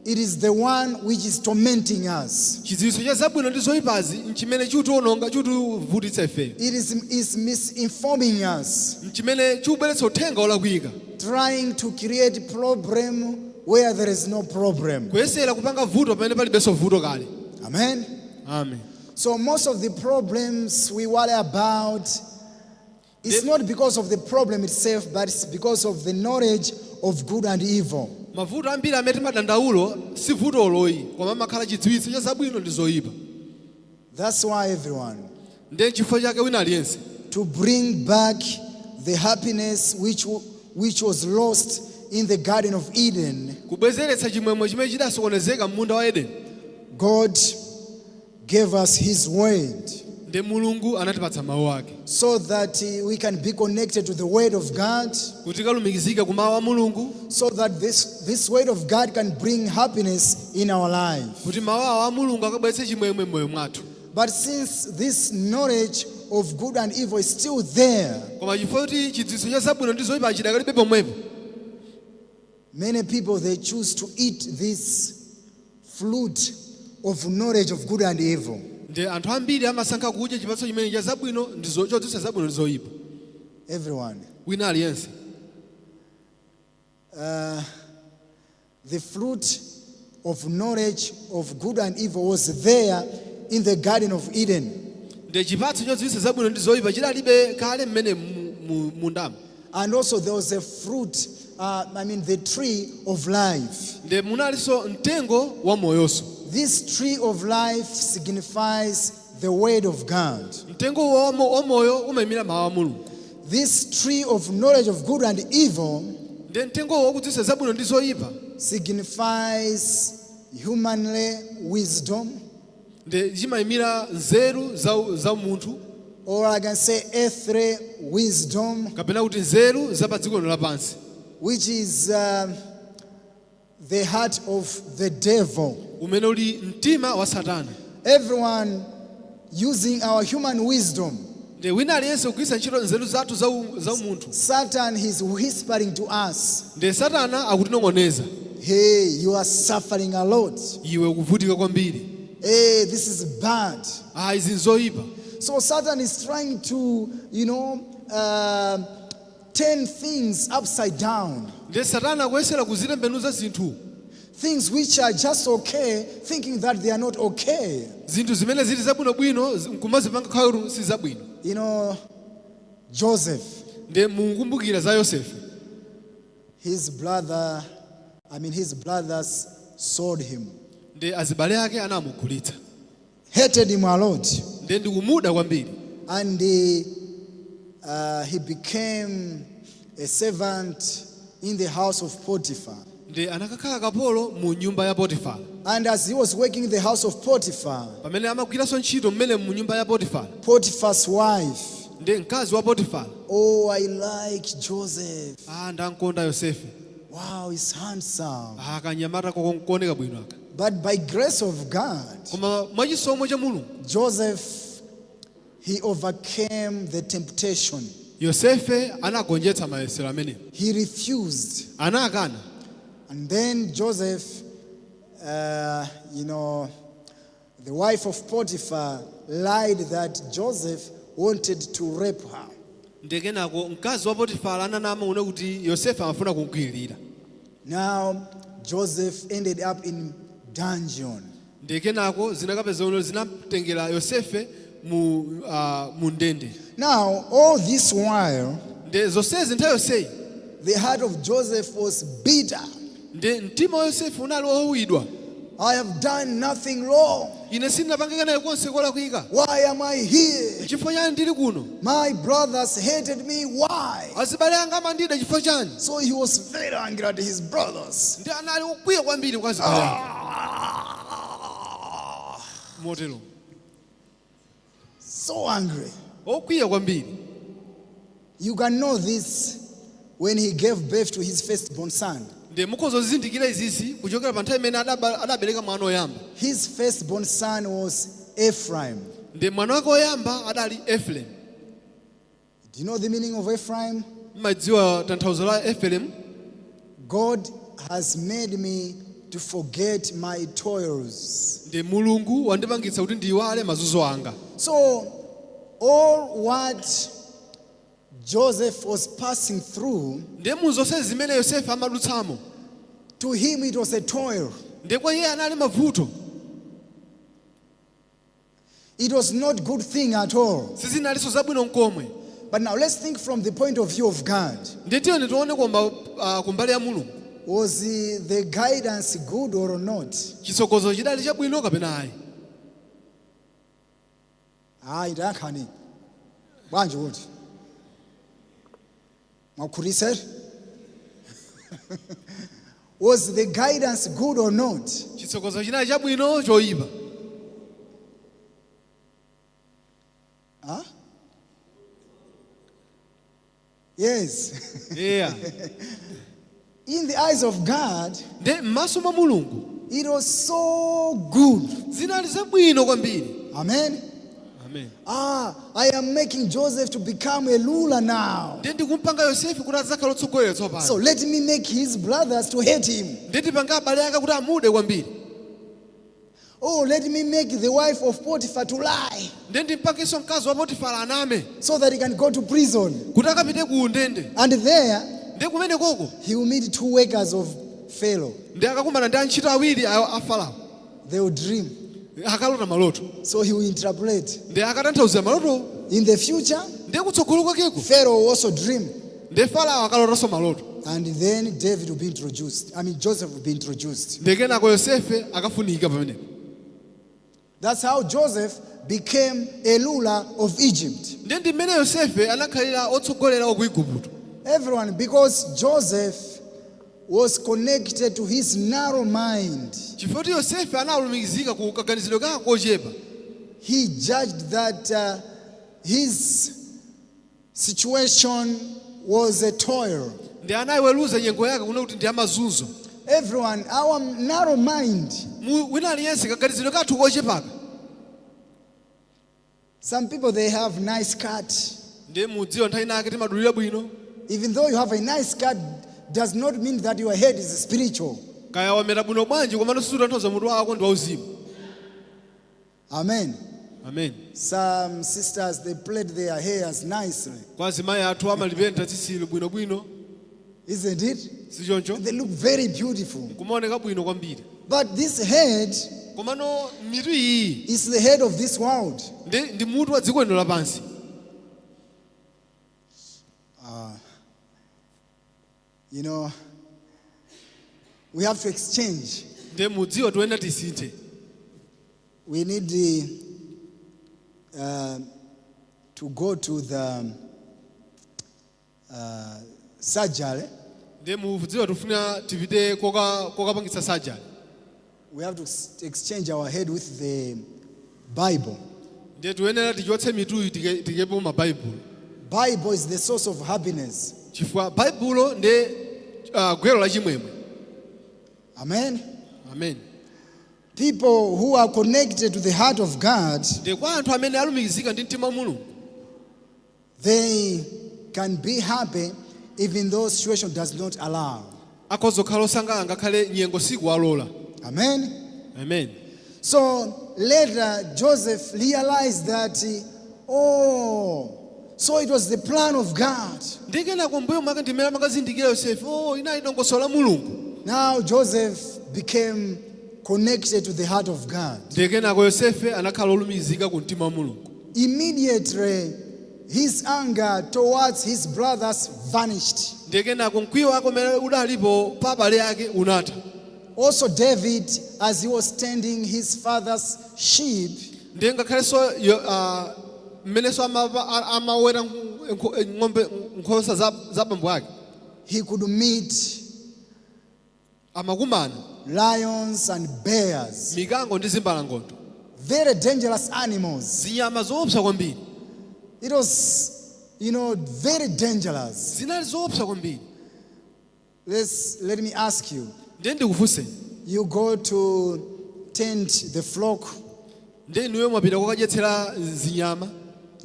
B: it is the one which is tormenting us.
C: Chidziwitso cha zabwino ndi zoyipazi nchimene chikutiononga, chikutivutitsa ifeyo.
B: It is misinforming us,
C: Nchimene chikubweretsa uthenga wolakwika,
B: trying to create problem where there is no problem.
C: Kuyesera kupanga vuto pamene palibenso vuto kale.
B: Amen.
C: Amen.
B: So most of the problems we worry about, it's not because of the problem itself, but it's because of the knowledge of good and evil.
C: Mavuto ambiri amene timadandaulo si vutoloyi, koma amakhala chidziwitso cha zabwino ndi zoyipa.
B: That's why everyone,
C: Ndiye chifukwa chake wina aliyense,
B: to bring back the happiness which was lost in the Garden of Eden,
C: kubwezeretsa chimwemwe chimene chidasokonezeka m'munda wa Edeni,
B: God gave us His word
C: Ndi Mulungu anatipatsa mawu ake
B: so that we can be connected to the word of God,
C: kuti tikalumikizike ku mawu a Mulungu,
B: so that this word of God can bring happiness in our life.
C: Kuti mawu awa a Mulungu akabweretse chimwemwe m'moyo mwathu.
B: But since this knowledge of good and evil is still there,
C: Koma chifukwa kuti chidziwitso cha zabwino ndi zoyipa chidakalibe pomwepo,
B: many people, they choose to eat this fruit of knowledge of good and evil.
C: Ndi anthu ambiri amasankha kudya chipatso chimene cha zabwino ndi chodziwitsa zabwino ndi zoyipa.
B: Everyone.
C: Wina aliyense.
B: The fruit of knowledge of good and evil was there in the Garden of Eden.
C: Ndi chipatso chodziwitsa zabwino ndi zoyipa chidalibe kale mmene mundamo.
B: And also there was a fruit, I mean, the tree of life.
C: Ndi munalinso mtengo wa moyonso.
B: This tree of life signifies the word of God.
C: Mtengo wa moyo umayimira mawu a Mulungu.
B: This tree of knowledge of good and evil
C: Ndi mtengo wakudziwitsa zabwino ndi zoyipa
B: signifies humanly wisdom,
C: ndi chimayimira nzeru za munthu,
B: or I can say earthly wisdom,
C: kapena kuti nzeru za pa dziko lino lapansi,
B: which is the heart of the devil.
C: Umene uli mtima wa Satana.
B: Everyone using our human wisdom,
C: Ndi wina aliyense kugwiritsa ntchito nzeru zathu za munthu,
B: Satan is whispering to us,
C: ndi Satana akutinong'oneza,
B: "Hey, you are suffering a lot.
C: Iwe ukuvutika kwambiri.
B: Hey, this is bad."
C: Ah, izi nzoyipa.
B: So Satan is trying to turn things upside down.
C: Ndi Satana akuyesera kuzitembenuza zinthu.
B: Things which are just okay, thinking that they are not okay.
C: Zinthu zimene zili zabwinobwino nkumazipanga khala kuti si zabwino.
B: Joseph,
C: Ndi mukumbukira za Yosefe.
B: His brother, I mean, his brothers sold him,
C: Ndi azibale ake anamugulitsa,
B: hated him a lot,
C: ndi ndikumuda kwambiri,
B: and he became a servant in the house of Potiphar.
C: Ndi anakakhala kapolo mu nyumba ya Potifara.
B: And as he was working in the house of Potiphar,
C: Pamene amagwiranso ntchito mmene mu nyumba ya Potifara,
B: Potiphar's wife,
C: ndi mkazi wa Potifara,
B: "Oh, I like Joseph.
C: Ah, ndankonda Yosefe.
B: Wow, he's handsome."
C: Ah, kanyamata kokoneka bwino aka.
B: But by grace of God,
C: Koma mwachisomo cha Mulungu,
B: Joseph, he overcame the temptation.
C: Yosefe anagonjetsa mayesero amenewo.
B: He refused.
C: Anakana.
B: And then Joseph, the wife of Potiphar lied that Joseph wanted to rape her.
C: Ndi kenako mkazi wa Potifara ananama une kuti Yosefe amafuna kumugwiririra.
B: Now, Joseph ended up in dungeon.
C: Ndi kenako zinakapeza uno zinamtengera Yosefe mu ndende.
B: Now, all this while,
C: Ndi zonsezi nthawi yonseyi,
B: the heart of Joseph was bitter.
C: Ndi mtima wa Yosefe unali wowawidwa.
B: "I have done nothing wrong.
C: Ine sindinapange kanayi konse kolakwika.
B: Why am I here?
C: Chifukwa chani ndili kuno?
B: My brothers hated me. Why?"
C: Azibale anga amandida chifukwa chani?
B: So he was very angry at his brothers.
C: Ndi anali wokwiya kwambiri kwa azibale ake.
B: Ah,
C: motero
B: so angry.
C: Okwiya kwambiri.
B: You can know this when he gave birth to his firstborn son.
C: Ndi mukhoza kuzindikira izizi kuchokera pa nthawi imene adabereka mwana woyamba.
B: His firstborn son was Ephraim.
C: Ndi mwana wake woyamba adali Efereimu.
B: Do you know the meaning of Ephraim?
C: Mmadziwa tanthauzo la Efereimu?
B: God has made me to forget my toils.
C: Ndi Mulungu wandipangitsa kuti ndiyiwale mazunzo anga.
B: So, all what Joseph was passing through,
C: Ndi mu zonse zimene Yosefe amadutsamo,
B: to him it was a toil.
C: Ndi kwa iye anali mavuto.
B: It was not good thing at all.
C: Sizinalinso zabwino nkomwe.
B: But now let's think from the point of view of God.
C: Ndi tiyeni tione koma kumbali ya Mulungu.
B: Was the guidance good or not?
C: Chitsogozo chidali chabwino kapena ayi?
B: Hayi, ndayakhani bwanji kuti mwakhutitsere? Was the guidance good or not?
C: Chitsogozo chinali chabwino choyipa?
B: Huh? Yes.
C: Yeah.
B: In the eyes of God,
C: Nde m'maso mwa Mulungu
B: it was so good.
C: Zinali zabwino kwambiri.
B: Amen.
C: Amen.
B: Ah, I am making Joseph to become a ruler now.
C: Ndiye ndikumpanga Yosefe kuti adzakhala otsogolera tsopano.
B: So let me make his brothers to hate him.
C: Ndiye tipanga abale ake kuti amude kwambiri.
B: Oh, let me make the wife of Potiphar to lie
C: Ndiye ndimpangenso mkazi wa Potifara aname
B: so that he can go to prison.
C: Kuti akapite ku ndende.
B: And there,
C: Ndiye kumene koko
B: he will meet two workers of Pharaoh.
C: Ndiye akakumana ndi antchito awiri a Farao.
B: They will dream.
C: Akalota maloto.
B: So he will interpret.
C: Ndiye akatanthauzira maloto.
B: In the future,
C: Ndiye kutsogolo kwakeko
B: Pharaoh will also dream.
C: Ndiye Farao akalotanso maloto.
B: And then David will be introduced. I mean, Joseph will be introduced.
C: Ndiye kenako Yosefe akafunika pamenepo.
B: That's how Joseph became a ruler of Egypt.
C: Ndiye ndi mmene Yosefe anakhalira otsogolera ku Igupto.
B: Everyone, because Joseph was connected to his narrow mind,
C: Chifukwa kuti Yosefe analumikizika ku kaganizidwe kake kochepa,
B: he judged that his situation was a toil.
C: Ndi anayiweruza nyengo yake kuna kuti ndi amazunzo.
B: Everyone, our narrow mind,
C: Mu- wina aliyense kaganizidwe kathu kochepaka.
B: Some people, they have nice cut.
C: Ndiye mudziwa nthawi inake timadulira bwino.
B: Even though you have a nice cut, does not mean that your head is spiritual.
C: Kaya wamera bwino bwanji komano sizitanthauza mutu wako ndi wauzimu.
B: Amen.
C: Amen.
B: Some sisters, they plait their hairs nicely,
C: Kwa azimayi athu amalipenta tsitsilo bwinobwino.
B: Isn't it?
C: Sichoncho?
B: They look very beautiful.
C: Kumaoneka bwino kwambiri.
B: But this head
C: Komano mitu iyi
B: is the head of this world.
C: Ndi, ndi mutu wa dziko lino lapansi.
B: We have to exchange.
C: Ndiye mudziwa toyenda tisinthe.
B: We need to go to the surgery.
C: Ndiye mudziwa tifuna tipite koka- kokapangitsa surgery.
B: We have to exchange our head with the Bible.
C: Ndiye tiyenera tichotse mituyi tike- tikepo mabaibulo.
B: Bible is the source of happiness.
C: Chifukwa baibulo ndi gwero la chimwemwe.
B: Amen.
C: Amen.
B: People who are connected to the heart of God,
C: Ndiye kwa anthu amene alumikizika ndi mtima wa Mulungu,
B: they can be happy even though situation does not allow.
C: Akhoza kukhala osangalala ngakhale nyengo sikuwalola.
B: Amen.
C: Amen.
B: So later, Joseph realized that, oh, so it was the plan of God.
C: Ndiye kenako mbuyo mwake ndimene amakazindikira Yosefe oh inali dongosolo la Mulungu.
B: Now Joseph became connected to the heart of God.
C: Ndiye kenako Yosefe anakhala olumikizika ku mtima wa Mulungu.
B: Immediately, his anger towards his brothers vanished.
C: Ndiye kenako mkwiyo wake umene udalipo pa abale ake unatha.
B: Also, David, as he was tending his father's sheep,
C: Ndiye ngakhalenso yo- ah, mmenenso amaweta ng'ombe nkhosa za za bambo ake,
B: he could meet
C: amakumana
B: lions and bears,
C: mikango ndi zimbalangondo,
B: very dangerous animals.
C: Zinyama zoopsa kwambiri.
B: It was very dangerous.
C: Zinali zoopsa kwambiri.
B: Let me ask you.
C: Ndiye ndikufunseni.
B: You go to tend the flock,
C: Ndiye inuyo mwapita kokadyetsera zinyama,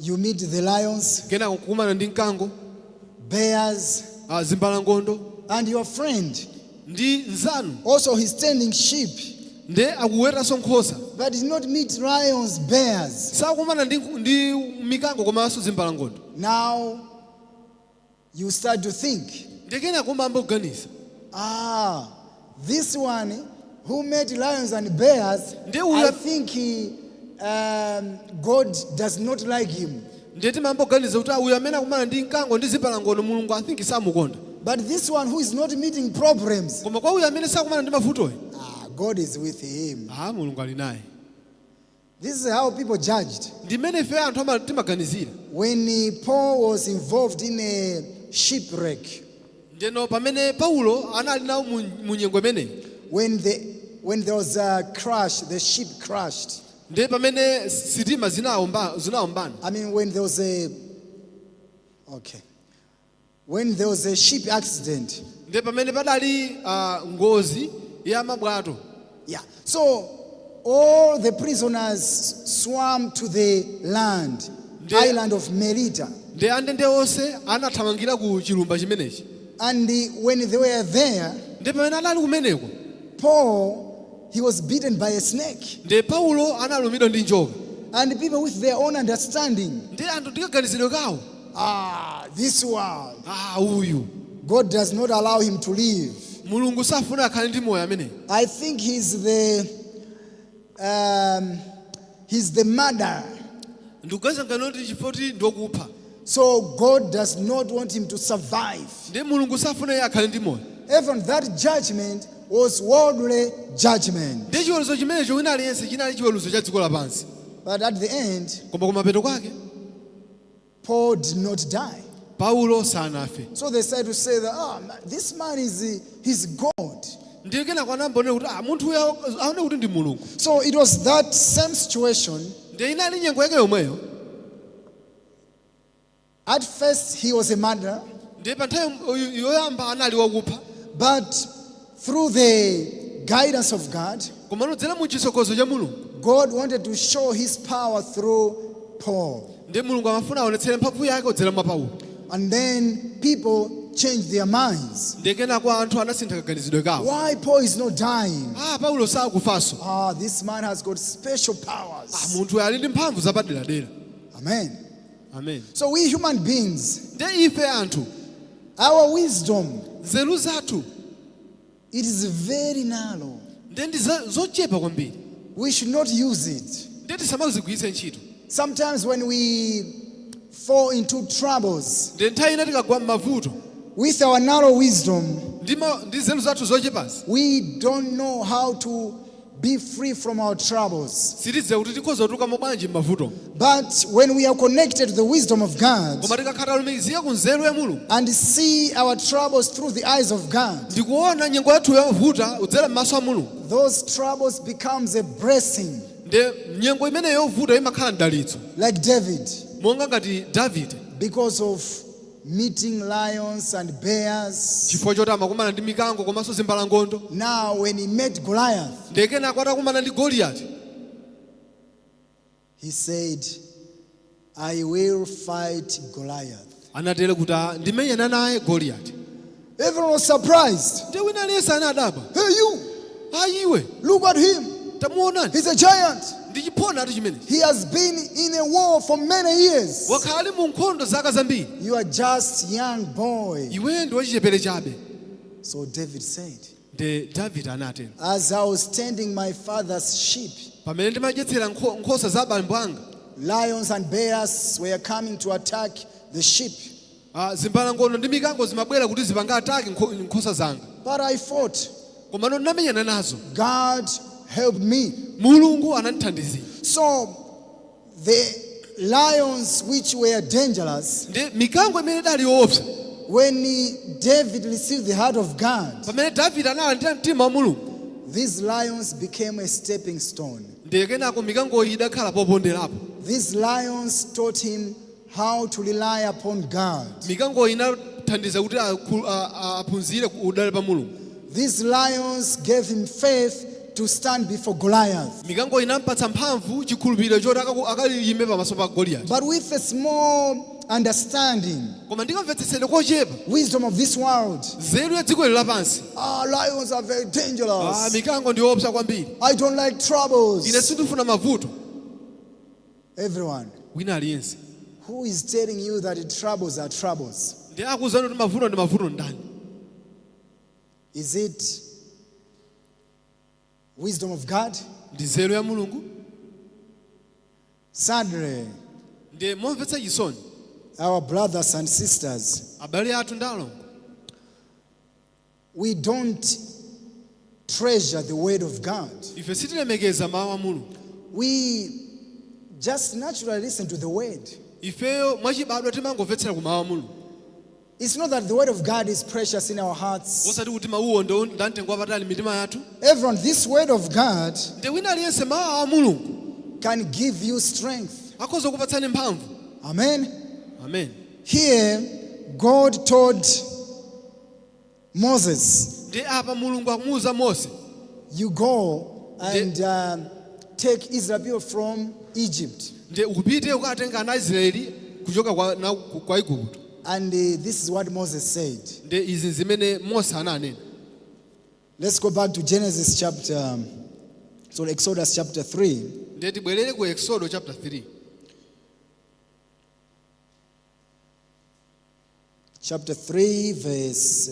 B: you meet the lions,
C: kenako kukumana ndi mkango,
B: bears,
C: zimbalangondo,
B: and your friend.
C: Ndi nzanu.
B: Also, he's tending sheep,
C: Ndiye akuwetanso nkhosa,
B: but did not meet lions, bears.
C: Sakumana ndi, ndi mikango komanso zimbalangondo.
B: Now, you start to think,
C: Ndiye kenako umayamba kuganiza,
B: ah, this one who met lions and bears,
C: Ndiye uyu
B: I think God does not like him.
C: Ndiye timayamba kuganiza kuti ah, uyu amene akumana ndi mkango ndi zimbalangondo Mulungu I think samukonda.
B: But this one who is not meeting problems,
C: Koma kwa uyu amene sakumana ndi mavutoyi,
B: ah, God is with him.
C: ah, Mulungu ali naye.
B: This is how people judged.
C: Ndi mmene ife anthu timaganizira.
B: When Paul was involved in a shipwreck,
C: Ndeno pamene Paulo anali nawo mu mu nyengo imeneyi,
B: when there was a crash, the ship crashed.
C: Ndiye pamene sitima zinawombana.
B: I mean, when there was a, okay, when there was a ship accident.
C: Ndiye pamene padali ngozi ya mabwato.
B: Yeah. So all the prisoners swam to the land, island of Melita.
C: Ndiye andende onse anathamangira ku chilumba chimenechi.
B: And when they were there,
C: Ndiye pamene anali kumeneko,
B: Paul, he was bitten by a snake.
C: Ndiye Paulo analumidwa ndi njoka.
B: And people with their own understanding,
C: Ndiye anthu ndi kaganizidwe kawo,
B: "Ah, this one,
C: ah, uyu,
B: God does not allow him to live.
C: Mulungu safuna akhale ndi moyo ameneyi.
B: I think he's the murderer.
C: Ndikuganiza ngati kuti chifukwa kuti ndokupha.
B: So God does not want him to survive."
C: Ndiye Mulungu safuna iye akhale ndi moyo.
B: Even that judgment was worldly judgment.
C: Ndiye chiweruzo chimenecho wina aliyense chinali chiweruzo cha dziko lapansi.
B: But at the end,
C: Koma kumapeto kwake,
B: Paul did not die.
C: Paulo sanafe.
B: So they started to say that, "Ah, this man is he's God."
C: Ndiye kenako anayamba kuti ah, munthu uyu aone kuti ndi mulungu.
B: So it was that same situation.
C: Ndiye inali nyengo yake yomweyo.
B: At first, he was a murderer,
C: Ndiye pa nthawi yoyamba anali wakupha,
B: but through the guidance of God,
C: koma kudzera mu chitsogozo cha Mulungu,
B: God wanted to show his power through Paul.
C: Ndiye Mulungu amafuna aonetsere mphamvu yake kudzera mwa Paulo.
B: And then people changed their minds.
C: Ndiye kenako anthu anasintha kaganizidwe kawo.
B: Why Paul is not dying?
C: Ah, Paulo sakufanso.
B: Ah, this man has got special
C: Ah,
B: powers.
C: munthu ali ndi mphamvu zapaderadera.
B: Amen.
C: Amen.
B: So we human beings,
C: Ndiye ife anthu,
B: our wisdom,
C: nzeru zathu,
B: it is very narrow.
C: Ndiye ndi zochepa kwambiri.
B: We should not use it.
C: Ndiye tisamazigwiritse ntchito.
B: Sometimes when we fall into troubles,
C: Ndiye nthawi ina tikagwa m'mavuto,
B: with our narrow wisdom,
C: ndi nzeru zathu zochepazi,
B: we don't know how to be free from our troubles.
C: Sitidziwa kuti tikhoza kutulukamo bwanji m'mavuto.
B: But when we are connected to the wisdom of God
C: Koma tikakhala lumikizika ku nzeru ya Mulungu
B: and see our troubles through the eyes of God,
C: ndikuona nyengo yathu yovuta kudzera m'maso a Mulungu,
B: those troubles becomes a blessing.
C: Ndiye nyengo imene yovuta imakhala mdalitso.
B: Like David,
C: Monga ngati Davide,
B: because of meeting lions and bears.
C: Chifukwa choti amakumana ndi mikango komanso zimbalangondo.
B: Now, when he met Goliath,
C: Ndiye kenako atakumana ndi Goliyati,
B: he said, "I will fight Goliath."
C: anatere kuti, "Ah, ndimenyana naye Goliyati."
B: Everyone was surprised.
C: Ndiye wina aliyense anadabwa.
B: "Hey, you,
C: "Ayiwe,
B: look at him.
C: Tamuonani."
B: He's a giant.
C: Ndi chiphona ati chimenechi.
B: He has been in a war for many years.
C: Wakhala ali mu nkhondo zaka zambiri.
B: You are just young boy."
C: Iwe ndi wachichepere chabe.
B: So David said,
C: Ndiye Davide anatero,
B: "As I was tending my father's sheep,
C: "Pamene ndimadyetsera nkhosa za abambo anga,
B: lions and bears were coming to attack the sheep.
C: Zimbalangondo ndi mikango zimabwera kuti zipange attack nkhosa zanga.
B: But I fought.
C: Komano ndinamenyana nazo.
B: God helped me."
C: Mulungu anandithandizira."
B: So the lions, which were dangerous,
C: Ndi mikango imene idali yoopsa,
B: when David received the heart of God,
C: pamene Davide analandira mtima wa Mulungu,
B: these lions became a stepping stone.
C: Ndiye kenako mikangoyi idakhala poponderapo.
B: These lions taught him how to rely upon God.
C: Mikangoyi inathandiza kuti aphunzire kudalira pa Mulungu.
B: These lions gave him faith to stand before Goliath.
C: Mikango inampatsa mphamvu chikhulupiriro choti akayime pamaso pa Goliyati.
B: But with a small understanding,
C: Koma ndikamvetsetsedwe kochepa,
B: wisdom of this world,
C: nzeru ya dziko ili lapansi,
B: "Ah, lions are very dangerous.
C: Mikango ndi yoopsa kwambiri.
B: I don't like troubles."
C: Ine sindifuna mavuto."
B: Everyone,
C: Wina aliyense,
B: who is telling you that the troubles are troubles?
C: Ndi akuwuzani kuti mavuto ndi mavuto ndani?
B: Is it wisdom of God?
C: Ndi nzeru ya Mulungu?
B: Sadly,
C: Ndi momvetsa chisoni,
B: our brothers and sisters,
C: abale athu ndi alongo,
B: we don't treasure the word of God.
C: Ife sitilemekeza mawu a Mulungu.
B: We just naturally listen to the word.
C: Ifeyo mwachibadwa timangomvetsera ku mawu a Mulungu.
B: It's not that the word of God is precious in our hearts.
C: Osati kuti mawuwo ndo ndamtengo wapatali mitima yathu.
B: Everyone, this word of God
C: Ndi wina aliyense mawu a Mulungu
B: can give you strength.
C: Akhoza kupatsani mphamvu.
B: Amen.
C: Amen.
B: Here, God told Moses,
C: Ndi apa Mulungu akumuwuza Mose,
B: "You go and take Israel people from Egypt."
C: Ndi upite ukatenga ana Israeli kuchoka kwa Igupto.
B: And this is what Moses said.
C: Ndi izi zimene Mose ananena.
B: Let's go back to Genesis chapter, so Exodus chapter 3.
C: Ndiye tibwerere ku Exodo chapter 3.
B: Chapter 3, verse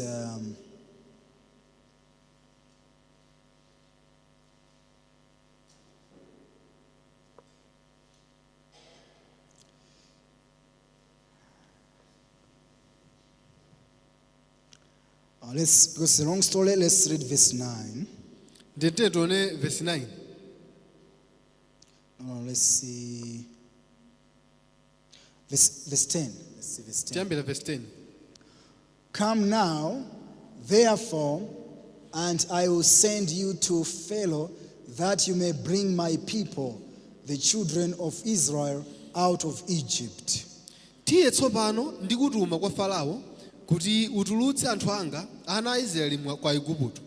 B: let's, because it's a long story, let's read verse 9.
C: Ndiye tiye tione verse 9.
B: No, let's see. Verse 10. Let's see verse 10.
C: Tiyambira verse 10.
B: "Come now, therefore, and I will send you to Pharaoh, that you may bring my people, the children of Israel, out of Egypt."
C: Tiye tsopano, ndikutuma kwa Farao kuti utulutse anthu anga ana a Israeli kwa Igupto.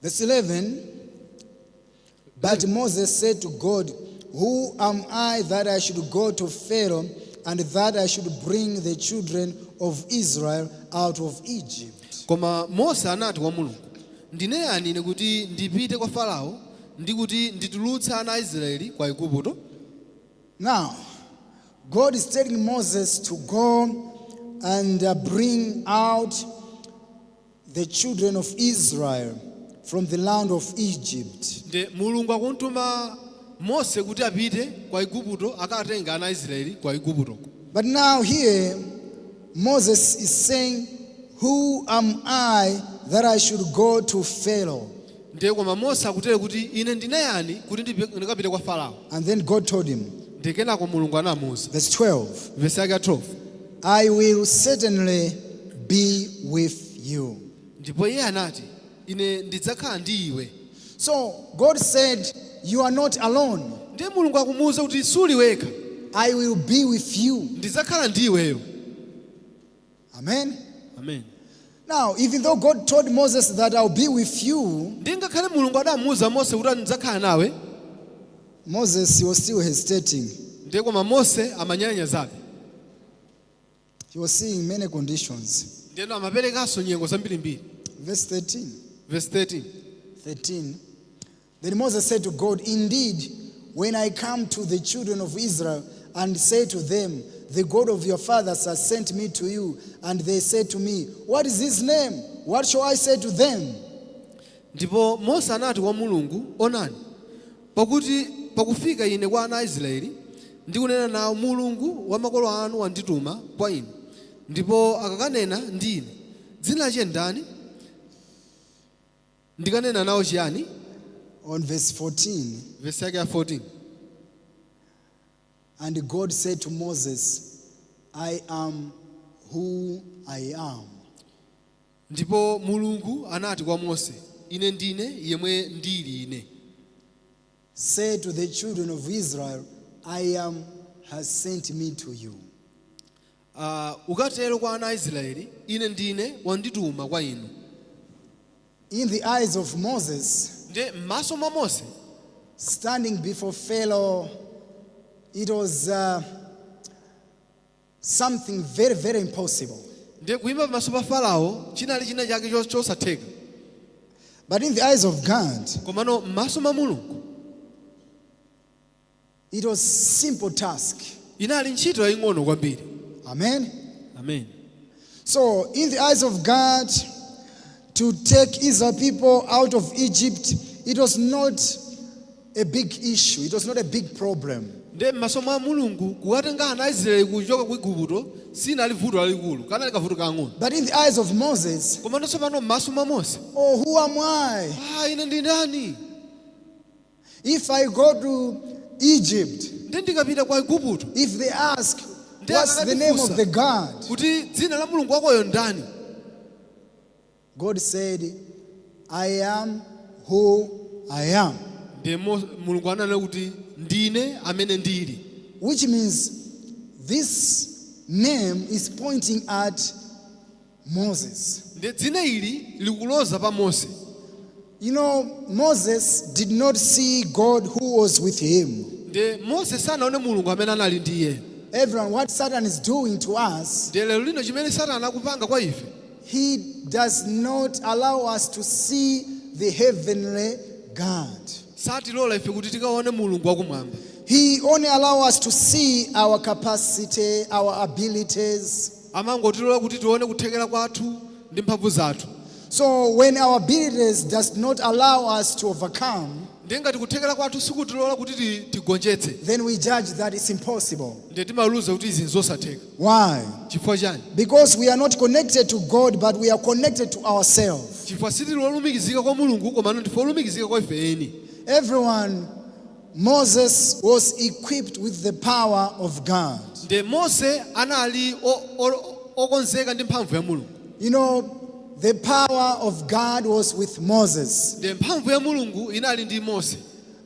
B: Verse 11. But Moses said to God, "Who am I that I should go to Pharaoh and that I should bring the children of Israel out of Egypt?"
C: Koma Mose anati kwa Mulungu, ndine yani ine kuti ndipite kwa Farao ndi kuti nditulutse ana a Israeli kwa Igupto?
B: Now, God is telling Moses to go and bring out the children of Israel from the land of Egypt.
C: Ndi Mulungu akuntuma Mose kuti apite kwa Igupto akatenga ana a Israeli kwa Iguptoko.
B: But now, here, Moses is saying, "Who am I that I should go to Pharaoh?"
C: Ndiye koma Mose akutere kuti ine ndine yani kuti ndikapite kwa Farao?
B: And then God told him,
C: Ndi kenako Mulungu anamuwuza,
B: verse 12,
C: vesi yake ya 12,
B: "I will certainly be with you."
C: Ndipo iye anati, ine ndidzakhala ndi iwe.
B: So God said, "You are not alone.
C: Ndiye Mulungu akumuwuza kuti suli wekha.
B: I will be with you."
C: Ndidzakhala ndi iweyo.
B: Amen.
C: Amen.
B: Now, even though God told Moses that I'll be with you,
C: Ndi ngakhale Mulungu adamuwuza Mose kuti ndidzakhala nawe,
B: Moses, he was still hesitating.
C: Ndiye koma Mose amanyalanyazabe.
B: He was seeing many conditions.
C: Ndiyeno amaperekanso nyengo zambirimbiri.
B: Verse 13.
C: Verse 13.
B: 13. Then Moses said to God, "Indeed, when I come to the children of Israel and say to them, 'The God of your fathers has sent me to you,' and they say to me, 'What is his name?' What shall I say to them?"
C: Ndipo Mose anati kwa Mulungu, onani, pakuti pakufika ine kwa ana a Israeli ndikunena nawo, Mulungu wa makolo anu wandituma kwa inu, ndipo akakanena ndi ine, dzina lache ndani, ndikanena nawo chiyani?
B: On verse 14,
C: Vesi yake ya 14.
B: And God said to Moses, "I am who I am."
C: Ndipo Mulungu anati kwa Mose, ine ndine yemwe ndili ine.
B: "Say to the children of Israel, 'I am has sent me to you.'"
C: Ukatero kwa ana a Israeli, ine ndine wandituma kwa inu.
B: In the eyes of Moses,
C: Ndiye m'maso mwa Mose,
B: standing before Pharaoh, it was something very, very impossible.
C: Ndiye kuyima pamaso pa Farao chinali china chake chosatheka.
B: But in the eyes of God,
C: Komano m'maso mwa Mulungu,
B: it was simple task.
C: Inali ntchito yaying'ono kwambiri.
B: Amen.
C: Amen.
B: So, in the eyes of God, to take Israel people out of Egypt, it was not a big issue. It was not a big problem.
C: Ndiye m'maso mwa Mulungu kukatenga ana a Israeli kuchoka ku Igupto sinali vuto lalikulu, kanali kavuto kang'ono.
B: But in the eyes of Moses,
C: Komano tsopano m'maso mwa Mose,
B: "Oh, who am I?
C: Ah, ine ndi ndani?
B: If I go to Egypt,
C: Ndiye ndikapita kwa Igupto,
B: if they ask,
C: Ndiye
B: "What's the name of
C: akatifunsa
B: the God?"
C: kuti dzina la Mulungu wakoyo ndani?
B: God said, "I am who I am."
C: Ndiye Mulungu ananena kuti ndine amene ndili.
B: Which means this name is pointing at Moses.
C: Ndiye dzina ili likuloza pa Mose.
B: Moses did not see God who was with him.
C: Ndiye Mose sanaone Mulungu amene anali ndi iye.
B: Everyone, what Satan is doing to us,
C: Ndiye lero lino chimene Satana akupanga kwa ife,
B: he does not allow us to see the heavenly God.
C: Satilola ife kuti tikaone Mulungu wakumwamba.
B: He only allows us to see our capacity, our abilities.
C: Amangotilola kuti tione kuthekera kwathu ndi mphamvu zathu.
B: So when our abilities does not allow us to overcome,
C: Ndiye ngati kuthekera kwathu sikutilola kuti tigonjetse,
B: then we judge that it's impossible.
C: Ndiye timaweruza kuti izi nzosatheka.
B: Why?
C: Chifukwa chani?
B: Because we are not connected to God, but we are connected to ourselves.
C: Chifukwa sitili olumikizika kwa Mulungu komano ndife olumikizika kwa ife eni.
B: Everyone, Moses was equipped with the power of God.
C: Ndiye Mose anali okonzeka ndi mphamvu ya Mulungu.
B: The power of God was with Moses.
C: Ndiye mphamvu ya Mulungu inali ndi Mose.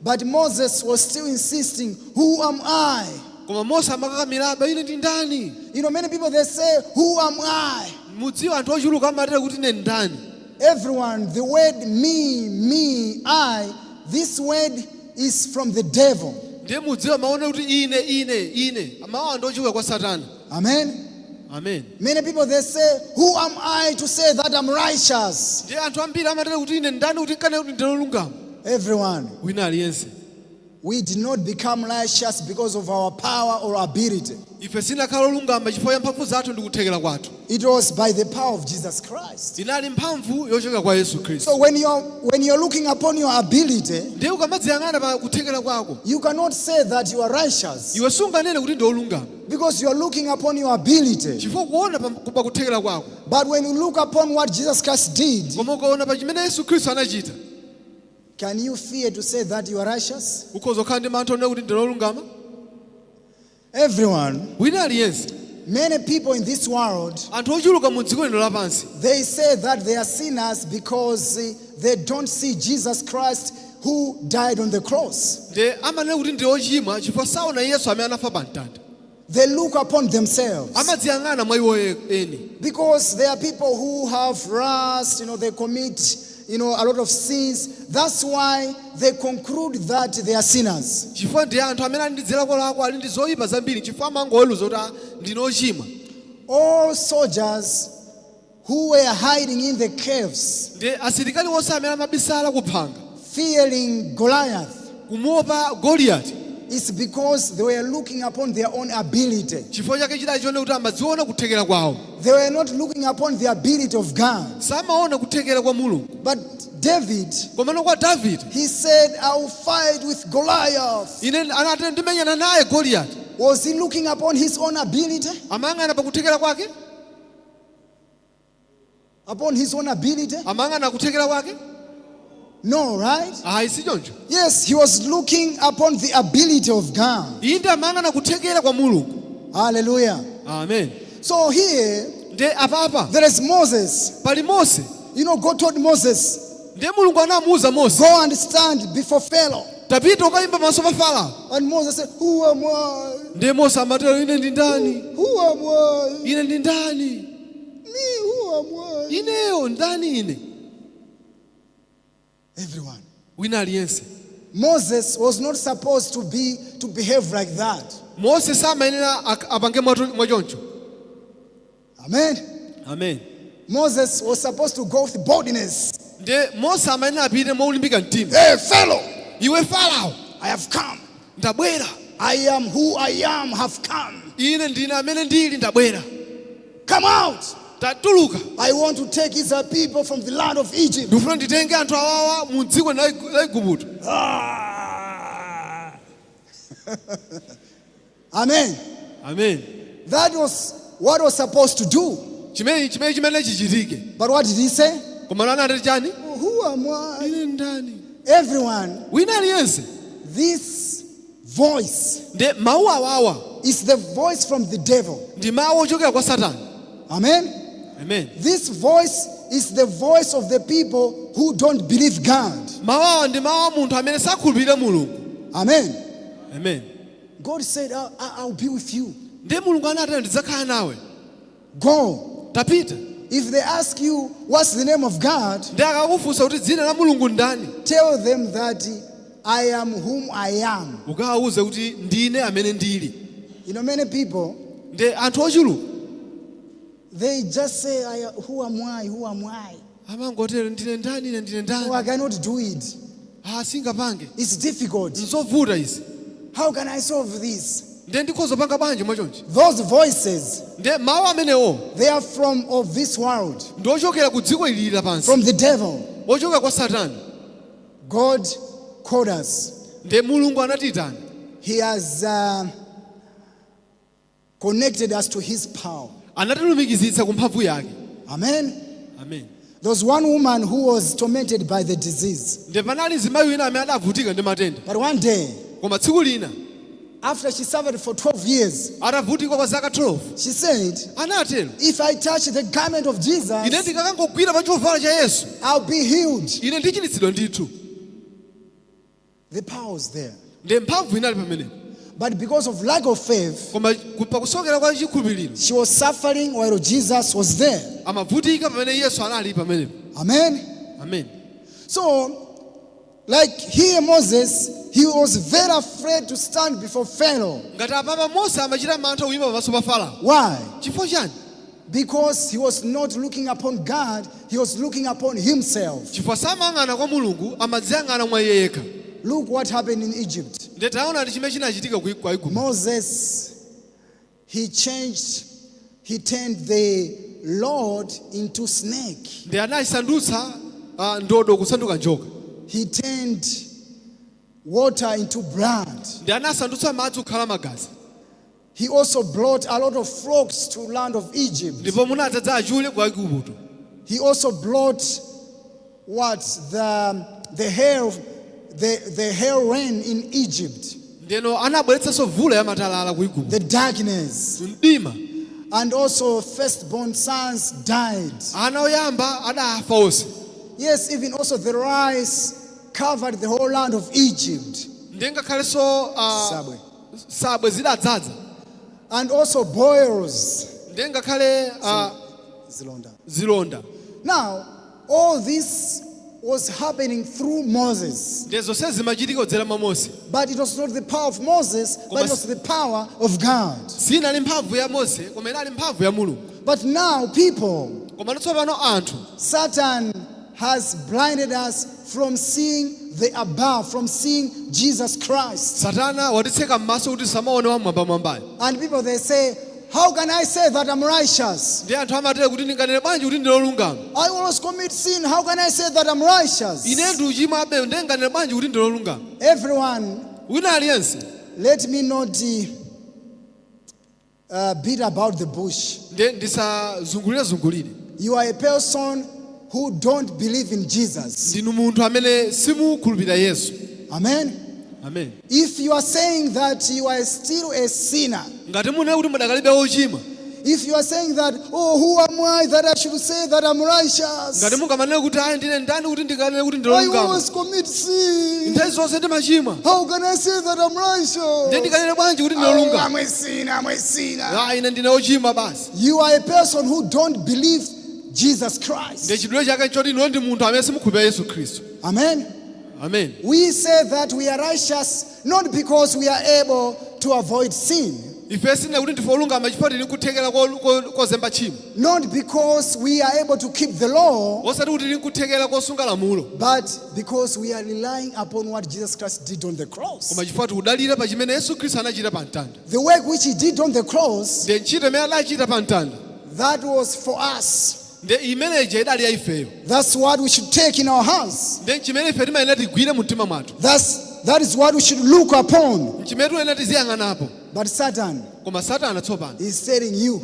B: But Moses was still insisting, "Who am I?"
C: Koma Mose amakakamirabe, ine ndi ndani?
B: Many people, they say, "Who am I?"
C: Mudziwa anthu ochuluka amatera kuti ine ndani?
B: Everyone, the word me, me, I, this word is from the devil.
C: Ndiye mudziwa maone kuti ine, ine, ine, mawu anthu ochuluka kwa Satana.
B: Amen.
C: Amen.
B: Many people, they say, "Who am I to say that I'm righteous?"
C: Ndiye anthu ambiri amatera kuti ine ndani kuti nkane kuti ndine wolungama?
B: Everyone,
C: Wina aliyense.
B: we did not become righteous because of our power or ability.
C: Ife sinakhala olungama chifukwa cha mphamvu zathu ndi kuthekera kwathu.
B: It was by the power of Jesus Christ.
C: Inali mphamvu yochoka kwa Yesu Khristu.
B: So when you're looking upon your ability,
C: Ndiye ukamadziyang'ana pa kuthekera kwako,
B: you cannot say that you are righteous
C: iwe sunganene kuti ndi olungama
B: because you are looking upon your ability.
C: Chifukwa kuona pa kuthekera kwako.
B: But when you look upon what Jesus Christ did,
C: Koma ukaona pa chimene Yesu Khristu anachita,
B: can you fear to say that you are righteous?
C: Ukhoza kukhala ndi mantha onena kuti ndine olungama?
B: Everyone,
C: Wina aliyense,
B: many people in this world,
C: anthu ochuluka mu dziko lino lapansi,
B: they say that they are sinners because they don't see Jesus Christ who died on the cross.
C: Ndiye amanena kuti ndi ochimwa chifukwa saona Yesu amene anafa pa mtanda.
B: They look upon themselves.
C: Amadziyang'ana mwa iwo eni.
B: Because there are people who have lust, they commit a lot of sins. That's why they conclude that they are sinners.
C: Chifukwa ndi anthu amene ali ndi zilakolako, ali ndi zoyipa zambiri, chifukwa amangoweruza kuti, "Ah, ndine ochimwa."
B: All soldiers who were hiding in the caves,
C: Ndi asilikali onse amene amabisala kuphanga,
B: fearing Goliath,
C: kumuopa Goliyati,
B: it's because they were looking upon their own ability.
C: Chifukwa chake chidali chone kuti amadziona kuthekera kwawo.
B: They were not looking upon the ability of God.
C: Samaona kuthekera kwa Mulungu.
B: But David,
C: Komano kwa Davide,
B: he said, "I will fight with Goliath."
C: ine anati ndimenyana naye Goliyati.
B: Was he looking upon his own ability?
C: Amayang'ana pa kuthekera kwake?
B: Upon his own ability?
C: Amayang'ana kuthekera kwake?
B: No, right?
C: Ayi, si choncho.
B: Yes, he was looking upon the ability of God.
C: Inde, amayang'ana kuthekera kwa Mulungu.
B: Hallelujah.
C: Amen.
B: So here,
C: Nde apapa
B: there is Moses.
C: pali Mose.
B: God told Moses,
C: Ndiye Mulungu anamuwuza Mose,
B: "Go and stand before Pharaoh."
C: tapita ukayima pamaso pa Farao.
B: And Moses said, "Who am I?
C: Ndiye Mose amatero, ine ndi ndani?
B: Who am I?
C: Ine ndi ndani?
B: Me, who am I?"
C: Ineyo ndani ine?
B: Everyone.
C: Wina aliyense.
B: Moses was not supposed to behave like that.
C: Mose samayenera apange mwachoncho.
B: Amen.
C: Amen.
B: Moses was supposed to go with boldness.
C: Ndiye Mose amayenera apite molimbika mtima.
B: "Hey, Pharaoh,
C: Iwe Farao,
B: I have come.
C: ndabwera.
B: I am who I am, have come.
C: Ine ndine amene ndili, ndabwera.
B: Come out.
C: Tatuluka.
B: I want to take Israel people from the land of Egypt."
C: Ndikufuna nditenge anthu awawa mu dziko la Igupto.
B: Ah. Amen.
C: Amen.
B: That was what was supposed to do.
C: Chimene chichitike.
B: But what did he say?
C: Koma anati chani?
B: "Who am I?"
C: Ine ndani?
B: Everyone,
C: Wina aliyense,
B: this voice
C: nde mawu awawa
B: It's the voice from the devil.
C: Ndi mawu ochokera kwa Satana.
B: Amen.
C: Amen.
B: This voice is the voice of the people who don't believe God.
C: Mawu awa ndi mawu a munthu amene sakhulupirira Mulungu.
B: Amen.
C: Amen.
B: God said, "I'll be with you.
C: Ndiye Mulungu anatero, "Ndidzakhala nawe."
B: Go."
C: Tapita.
B: If they ask you, "What's the name of God?"
C: Ndi akakufunsa kuti dzina la Mulungu ndani,
B: tell them that "I am whom I am."
C: ukawawuze kuti ndine amene ndili.
B: Many people,
C: Ndi anthu ochuluka
B: they just say, "Who am I? Who am I?"
C: amangotero, "Ndine ndani ine? Ndine
B: "Oh,
C: ndani?"
B: I cannot do it.
C: Ah, singapange.
B: It's difficult.
C: Nzovuta izi.
B: How can I solve this?"
C: Ndiye ndikhoza panga bwanji mwachonchi?
B: Those voices,
C: Ndiye mawu amenewo
B: they are from of this world,
C: ndi ochokera ku dziko ilili lapansi,
B: from the devil.
C: Ochokera kwa Satana.
B: God called us.
C: Ndiye Mulungu anatiyitana.
B: He has connected us to his power.
C: Anatilumikizitsa ku mphamvu yake.
B: Amen.
C: Amen.
B: There was one woman who was tormented by the disease.
C: Ndiye panali mzimayi wina amene adavutika ndi matenda.
B: But one day,
C: Koma tsiku lina,
B: after she suffered for 12 years,
C: atavutika kwa zaka 12,
B: she said,
C: anatero,
B: "If I touch the garment of Jesus,
C: "Ine ndikakangogwira pa chovala cha Yesu,
B: I'll be healed."
C: ine ndichiritsidwa ndithu."
B: The power was there.
C: Ndiye mphamvu inali pamenepo.
B: But because of lack of faith,
C: Koma pakusokera kwa chikhulupiriro,
B: she was suffering while Jesus was there.
C: Amavutika pamene Yesu anali pamenepo.
B: Amen.
C: Amen.
B: So, like here, Moses, he was very afraid to stand before Pharaoh.
C: Ngati apapa Mose amachita mantha kuyima pamaso pa Farao.
B: Why?
C: Chifukwa chani?
B: Because he was not looking upon God, he was looking upon himself.
C: Chifukwa samayang'ana kwa Mulungu, amadziyang'ana mwa iye yekha.
B: Look what happened in Egypt.
C: Ndiye taona ndi chimene chinachitika ku kwa Igupto.
B: Moses, he changed, he turned the rod into snake.
C: Ndi anayisandutsa ndodo kusanduka njoka.
B: He turned water into blood.
C: Ndi anasandutsa madzi kukhala magazi.
B: He also brought a lot of frogs to land of Egypt.
C: Ndipo munadzadza achule ku Igupto.
B: He also brought what? The hail rain in Egypt,
C: Ndeno anabweretsanso mvula ya matalala ku Igupto,
B: the darkness,
C: mdima,
B: and also firstborn sons died.
C: Ana oyamba adafa onse.
B: Yes, even also the rice covered the whole land of Egypt.
C: Ndiye ngakhalenso
B: Sabwe.
C: Sabwe zidadzaza.
B: And also boils.
C: Ndiye ngakhale
B: Zilonda.
C: Zilonda.
B: Now, all this was happening through Moses.
C: Ndiye zonse zimachitika kudzera mwa Mose.
B: But it was not the power of Moses, but it was the power of God.
C: Sinali mphamvu ya Mose, koma inali mphamvu ya Mulungu.
B: But now, people,
C: Koma tsopano anthu,
B: Satan has blinded us from seeing the above, from seeing Jesus Christ.
C: Satana watitseka m'maso kuti samaone wamwambamwambayo.
B: And people, they say, "How can I say that I'm righteous?
C: Ndiye anthu amatere kuti, "Ndinganene bwanji kuti ndilolungama?
B: I always commit sin. How can I say that I'm righteous?"
C: Ine ndiuchimwa abe, ndinganene bwanji kuti ndilolungama?"
B: Everyone,
C: Wina aliyense,
B: let me not beat about the bush.
C: Ndiye ndisazungulire-zungulire.
B: You are a person who don't believe in Jesus.
C: Ndinu munthu amene simukhulupirira Yesu.
B: Amen.
C: Amen.
B: If you are saying that you are still a sinner,
C: Ngati munene kuti mudakalibe ochimwa,
B: if you are saying that, "Oh, who am I that I should say that I'm righteous?
C: Ngati mungamanene kuti, "Ayi, ndine ndani kuti ndinganene kuti
B: I
C: ndilolungama?
B: always commit sin.
C: Nthawi zonse ndimachimwa.
B: How can I say that I'm righteous?"
C: Ndiye ndinganene bwanji kuti
B: "Oh,
C: ndilolungama?"
B: I'm a sinner, I'm a sinner.
C: "Ah, ine ndine ochimwa basi."
B: You are a person who don't believe Jesus Christ.
C: Ndiye chidule chake nchoti inuyo ndi munthu amene simukhulupirira Yesu Khristu.
B: Amen.
C: Amen.
B: We say that we are righteous not because we are able to avoid sin,
C: Ife sinene kuti ndife olungama chifukwa tili nkuthekera kozemba tchimo,
B: not because we are able to keep the law,
C: osati kuti tili nkuthekera kosunga lamulo,
B: but because we are relying upon what Jesus Christ did on the cross.
C: Koma chifukwa tikudalira pa chimene Yesu Khristu anachita pa mtanda.
B: The work which he did on the cross,
C: Ndiye ntchito imene adachita pa mtanda,
B: that was for us.
C: Ndiye imeneja idali ya ifeyo.
B: That's what we should take in our hearts.
C: Ndiye chimene ife timayenera tigwire mu mtima mwathu.
B: That is what we should look upon.
C: Chimene tiyenera tiziyang'anapo.
B: But Satan
C: Koma Satana tsopano
B: is telling you,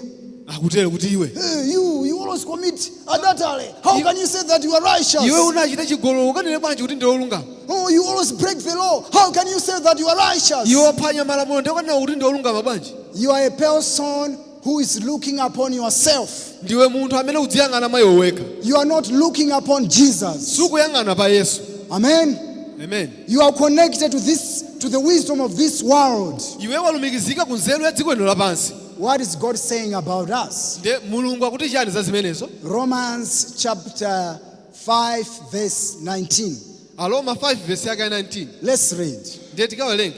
C: akutero kuti iwe,
B: "Hey, you always commit adultery. How can you say that you are righteous?"
C: Iwe unachita chigololo, ukanene bwanji kuti ndiwe wolungama?
B: Oh, you always break the law. How can you say that you are righteous?
C: Iwe waphwanya malamulo, ndiye ukanena kuti ndi olungama bwanji?
B: You are a person who is looking upon yourself.
C: Ndiwe munthu amene udziyang'ana mwa iwe wekha.
B: You are not looking upon Jesus.
C: Sukuyang'ana pa Yesu.
B: Amen.
C: Amen.
B: You are connected to the wisdom of this world.
C: Iwe walumikizika ku nzeru ya dziko lino lapansi.
B: What is God saying about us?
C: Ndiye Mulungu akuti chani za zimenezo?
B: Romans chapter 5 verse 19.
C: Aroma 5 verse yake ya 19.
B: Let's read.
C: Ndiye tikawerenga.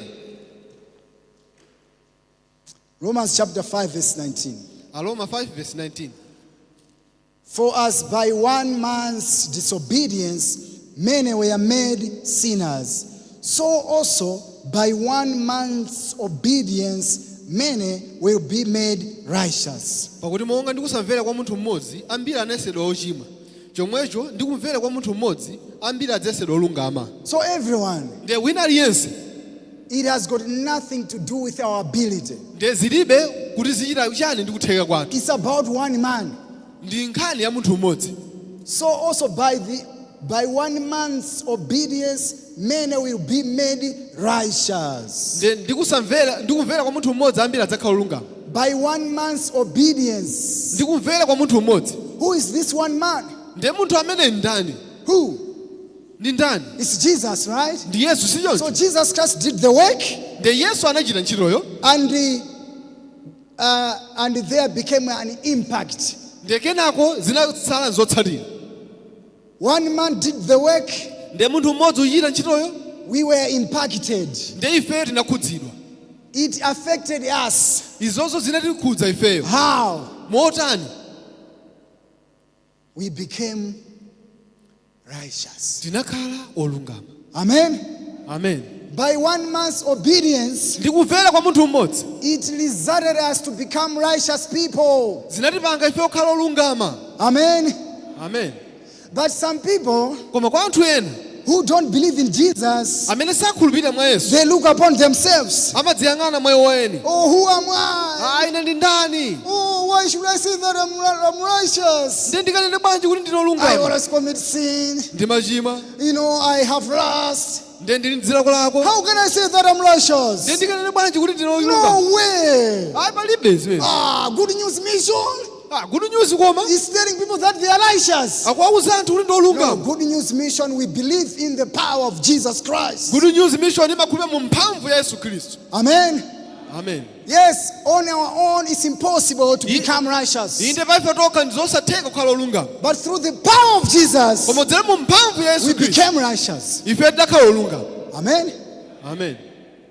B: Romans chapter 5 verse 19.
C: Aroma 5 verse 19.
B: For as by one man's disobedience many were made sinners, so also by one man's obedience many will be made righteous.
C: Pakuti monga ndi kusamvera kwa munthu mmodzi ambiri anayesedwa ochimwa, chomwecho ndi kumvera kwa munthu mmodzi ambiri adzayesedwa olungama.
B: So everyone,
C: Ndiye wina aliyense,
B: it has got nothing to do with our ability.
C: Ndiye zilibe kuti zichita chani ndi kutheka kwathu.
B: It's about one man.
C: Ndi nkhani ya munthu mmodzi.
B: So also by one man's obedience many will be made righteous.
C: Ndiye ndikusamvera ndikumvera kwa munthu mmodzi ambiri adzakhala olungama.
B: By one man's obedience.
C: Ndikumvera kwa munthu mmodzi.
B: Who is this one man?
C: Ndiye munthu amene ndani?
B: Who?
C: Ndi ndani?
B: It's Jesus, right?
C: Ndi Yesu, si choncho?
B: So Jesus Christ did the work
C: Ndiye Yesu anachita ntchitoyo.
B: and there became an impact.
C: Ndiye kenako zinatsala zotsatira.
B: One man did the work,
C: Ndiye munthu mmodzi uchita ntchitoyo,
B: we were impacted.
C: Ndiye ifeyo tinakhudzidwa.
B: It affected us.
C: Izozo zinatikhudza ifeyo.
B: How?
C: Motani?
B: We became righteous.
C: Tinakhala olungama.
B: Amen.
C: Amen.
B: By one man's obedience,
C: Ndikumvera kwa munthu mmodzi,
B: it resulted us to become righteous people.
C: zinatipanga ife okhala olungama.
B: Amen.
C: Amen.
B: But some people
C: Koma kwa anthu ena
B: who don't believe in Jesus,
C: amene sakhulupirira mwa Yesu,
B: they look upon themselves.
C: Amadziyang'ana mwa iwo eni.
B: Oh, who am I?
C: Ah, ine ndi ndani?
B: Oh, why should I say that I'm righteous?
C: Ndiye ndikanene bwanji kuti ndine
B: I
C: olungama?
B: always commit sin.
C: Ndimachimwa.
B: I have lust.
C: Ndiye ndili mzilakolako.
B: How can I say that I'm
C: Ndiye
B: righteous?
C: ndikanene bwanji kuti ndine olungama?
B: No way.
C: Ayi, palibe zimene.
B: Ah, Good News Mission
C: Ah, Good News koma
B: is telling people that they are righteous.
C: Akuwauza anthu kuti ndi
B: No,
C: olungama.
B: Good News Mission, we believe in the power of Jesus Christ.
C: Good News Mission imakhulupirira mu mphamvu ya Yesu Khristu.
B: Amen.
C: Amen.
B: Yes, on our own it's impossible to become righteous.
C: Inde pa ife tokha ndi zosatheka kukhala olungama.
B: But through the power of Jesus,
C: Koma kudzera mu mphamvu ya Yesu
B: we
C: Khristu,
B: became righteous.
C: ife tidakhala olungama.
B: Amen.
C: Amen.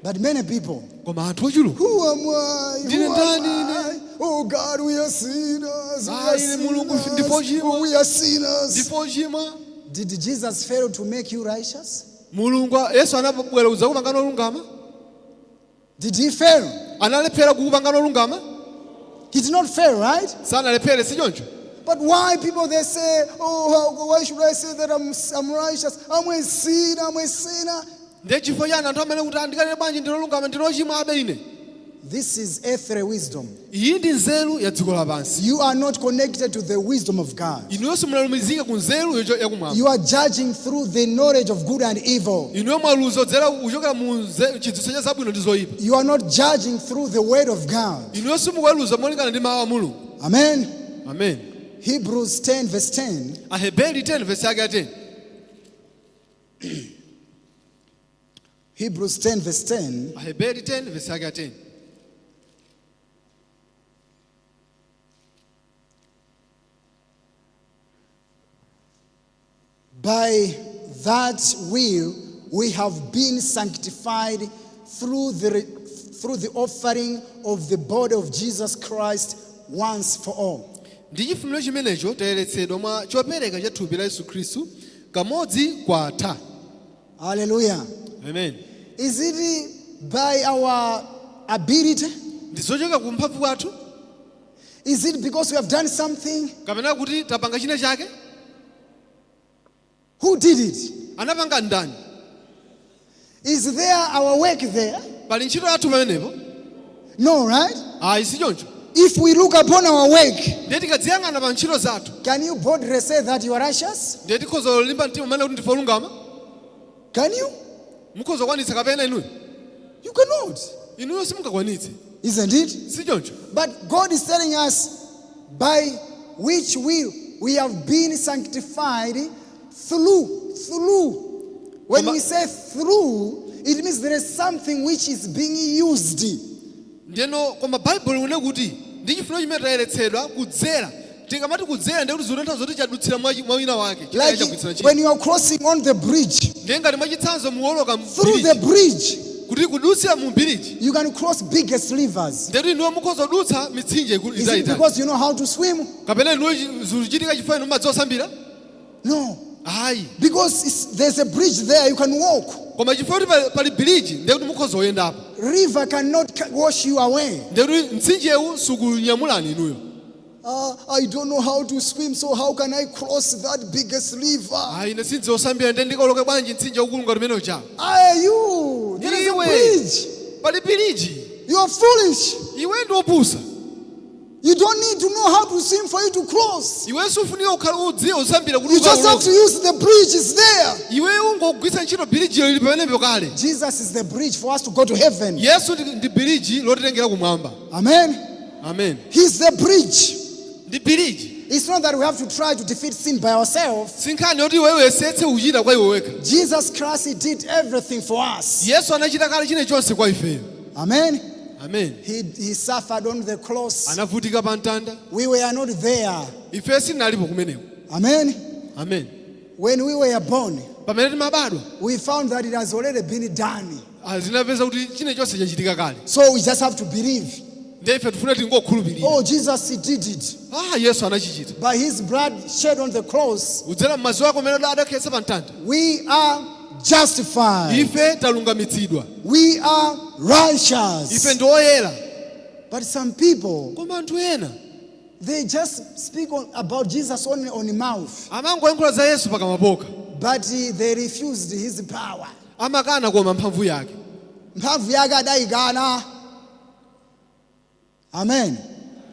B: But many people,
C: Koma anthu ochuluka,
B: who am I?
C: Ndine
B: Who am
C: ndani ine?
B: I? Oh God, we are sinners. We
C: Ah,
B: are
C: ine Mulungu
B: sinners.
C: ndife ochimwa.
B: Oh, we are sinners.
C: Ndife ochimwa.
B: Did Jesus fail to make you righteous?
C: Mulungu Yesu anabwera kudzakupangani olungama?
B: Did he fail?
C: Analephera kukupangani olungama?
B: He did not fail, right?
C: Sanalephere, si choncho?
B: But why people they say, oh, why should I say that I'm righteous? I'm a sinner, I'm a sinner.
C: Ndiye chifukwa chani anthu amene kuti andikanene bwanji ndine olungama, ndine ochimwa abe ine?
B: This is earthly wisdom.
C: Iyi ndi nzeru ya dziko lapansi.
B: You are not connected to the wisdom of God.
C: Inuyo simunalumikizike ku nzeru yakumwamba.
B: You are judging through the knowledge of good and evil.
C: Inuyo mwaweruza kudzera kuchokera mu chidziwitso cha zabwino ndi zoyipa.
B: You are not judging through the word of God.
C: Inuyo simukuweruza molingana ndi mawu a Mulungu.
B: Amen.
C: Amen.
B: Hebrews 10, verse 10.
C: Aheberi 10 verse yake ya 10.
B: Hebrews 10, verse 10.
C: Aheberi 10 verse yake ya 10.
B: By that will we have been sanctified through the offering of the body of Jesus Christ once for all.
C: Ndi chifuniro chimenecho tayeretsedwa mwa chopereka cha thupi la Yesu Khristu kamodzi kwatha.
B: Hallelujah.
C: Amen.
B: Is it by our ability?
C: Ndi zochoka ku mphamvu kwathu?
B: Is it because we have done something?
C: Kapena kuti tapanga china chake?
B: Who did it?
C: Anapanga ndani?
B: Is there our work there?
C: Pali ntchito yathu pamenepo?
B: No, right?
C: Ayi, si choncho.
B: If we look upon our work,
C: Ndiye tikadziyang'ana pa ntchito zathu,
B: can you boldly say that you are righteous?
C: ndiye tikhoza kulimba mtima umene kuti ndife olungama?
B: Can you?
C: Mukhoza kukwanitsa kapena inuyo?
B: You cannot.
C: Inuyo simungakwanitse.
B: Isn't it?
C: Si choncho?
B: But God is telling us by which will we have been sanctified through. Through. When we say through, it means there is something which is being used.
C: Ndiyeno koma Baibulo likunena kuti ndi chifuniro chimene tayeretsedwa kudzera. Tikamati kudzera ndiye kuti zikutanthauza kuti chadutsira mwa mwa wina wake.
B: Like
C: Chagwiritsira ntchito.
B: when you are crossing on the bridge,
C: Ndiye ngati mwachitsanzo muwoloka
B: through the
C: mbiriji,
B: bridge,
C: kuti kudutsira mu mbiriji,
B: you can cross biggest rivers.
C: ndiye kuti inuyo mukhoza kudutsa mitsinje
B: Is it
C: italiitali.
B: because you know how to swim?
C: Kapena inuyo zikuchitika chifukwa inu mumadziwa kusambira?
B: No.
C: Ayi.
B: Because there's a bridge there, you can walk.
C: Koma chifukwa kuti pali biriji ndiye kuti mukhoza kuyendapo.
B: River cannot wash you away.
C: Ndiye kuti mtsinjewu sukunyamulani inuyo.
B: I don't know how to swim, so how can I cross that biggest river?
C: Ayi, ine sindidziwa kusambira, ndiye ndikawoloke bwanji mtsinje waukulu ngati umene uja?
B: Are you? There is a
C: Iwe.
B: Bridge.
C: Pali biriji.
B: You are foolish.
C: Iwe ndi wopusa.
B: You don't need to know how to swim for you to cross.
C: Iwe sufunika kukhala udziwe kusambira kuti
B: You just have
C: ukawoloke.
B: To use the bridge, it's there.
C: Iwe ungogwiritsa ntchito birijiyo, ili pamenepo kale.
B: Jesus is the bridge for us to go to heaven.
C: Yesu ndi biriji lotitengera kumwamba.
B: Amen.
C: Amen.
B: He's the bridge.
C: Ndi biriji.
B: It's not that we have to try to defeat sin by ourselves.
C: Si nkhani yoti iwe uyesetse kuchita kwa iwe wekha.
B: Jesus Christ, He did everything for us.
C: Yesu anachita kale chilichonse kwa ifeyo.
B: Amen.
C: Amen.
B: He suffered on the cross.
C: Anavutika pa mtanda.
B: We were not there.
C: Ife sitinalipo kumeneko.
B: Amen.
C: Amen.
B: When we were born,
C: Pamene timabadwa,
B: we found that it has already been done.
C: Ah, tinapeza kuti chilichonse chachitika kale.
B: So we just have to believe.
C: Ndiye ife tifuna tingokhulupirira.
B: Oh, Jesus, He did it.
C: Ah, Yesu anachichita.
B: By His blood shed on the cross,
C: Kudzera m'mwazi wake umene adakhetsa pa mtanda,
B: we are justified.
C: ife talungamitsidwa.
B: We are righteous.
C: Ife ndi oyera.
B: But some people,
C: Koma anthu ena
B: they just speak about Jesus only on the mouth,
C: amangoyankhula za Yesu pakamwa pokha,
B: but they refused His power.
C: Amakana koma mphamvu yake.
B: Mphamvu yake adayikana. Amen.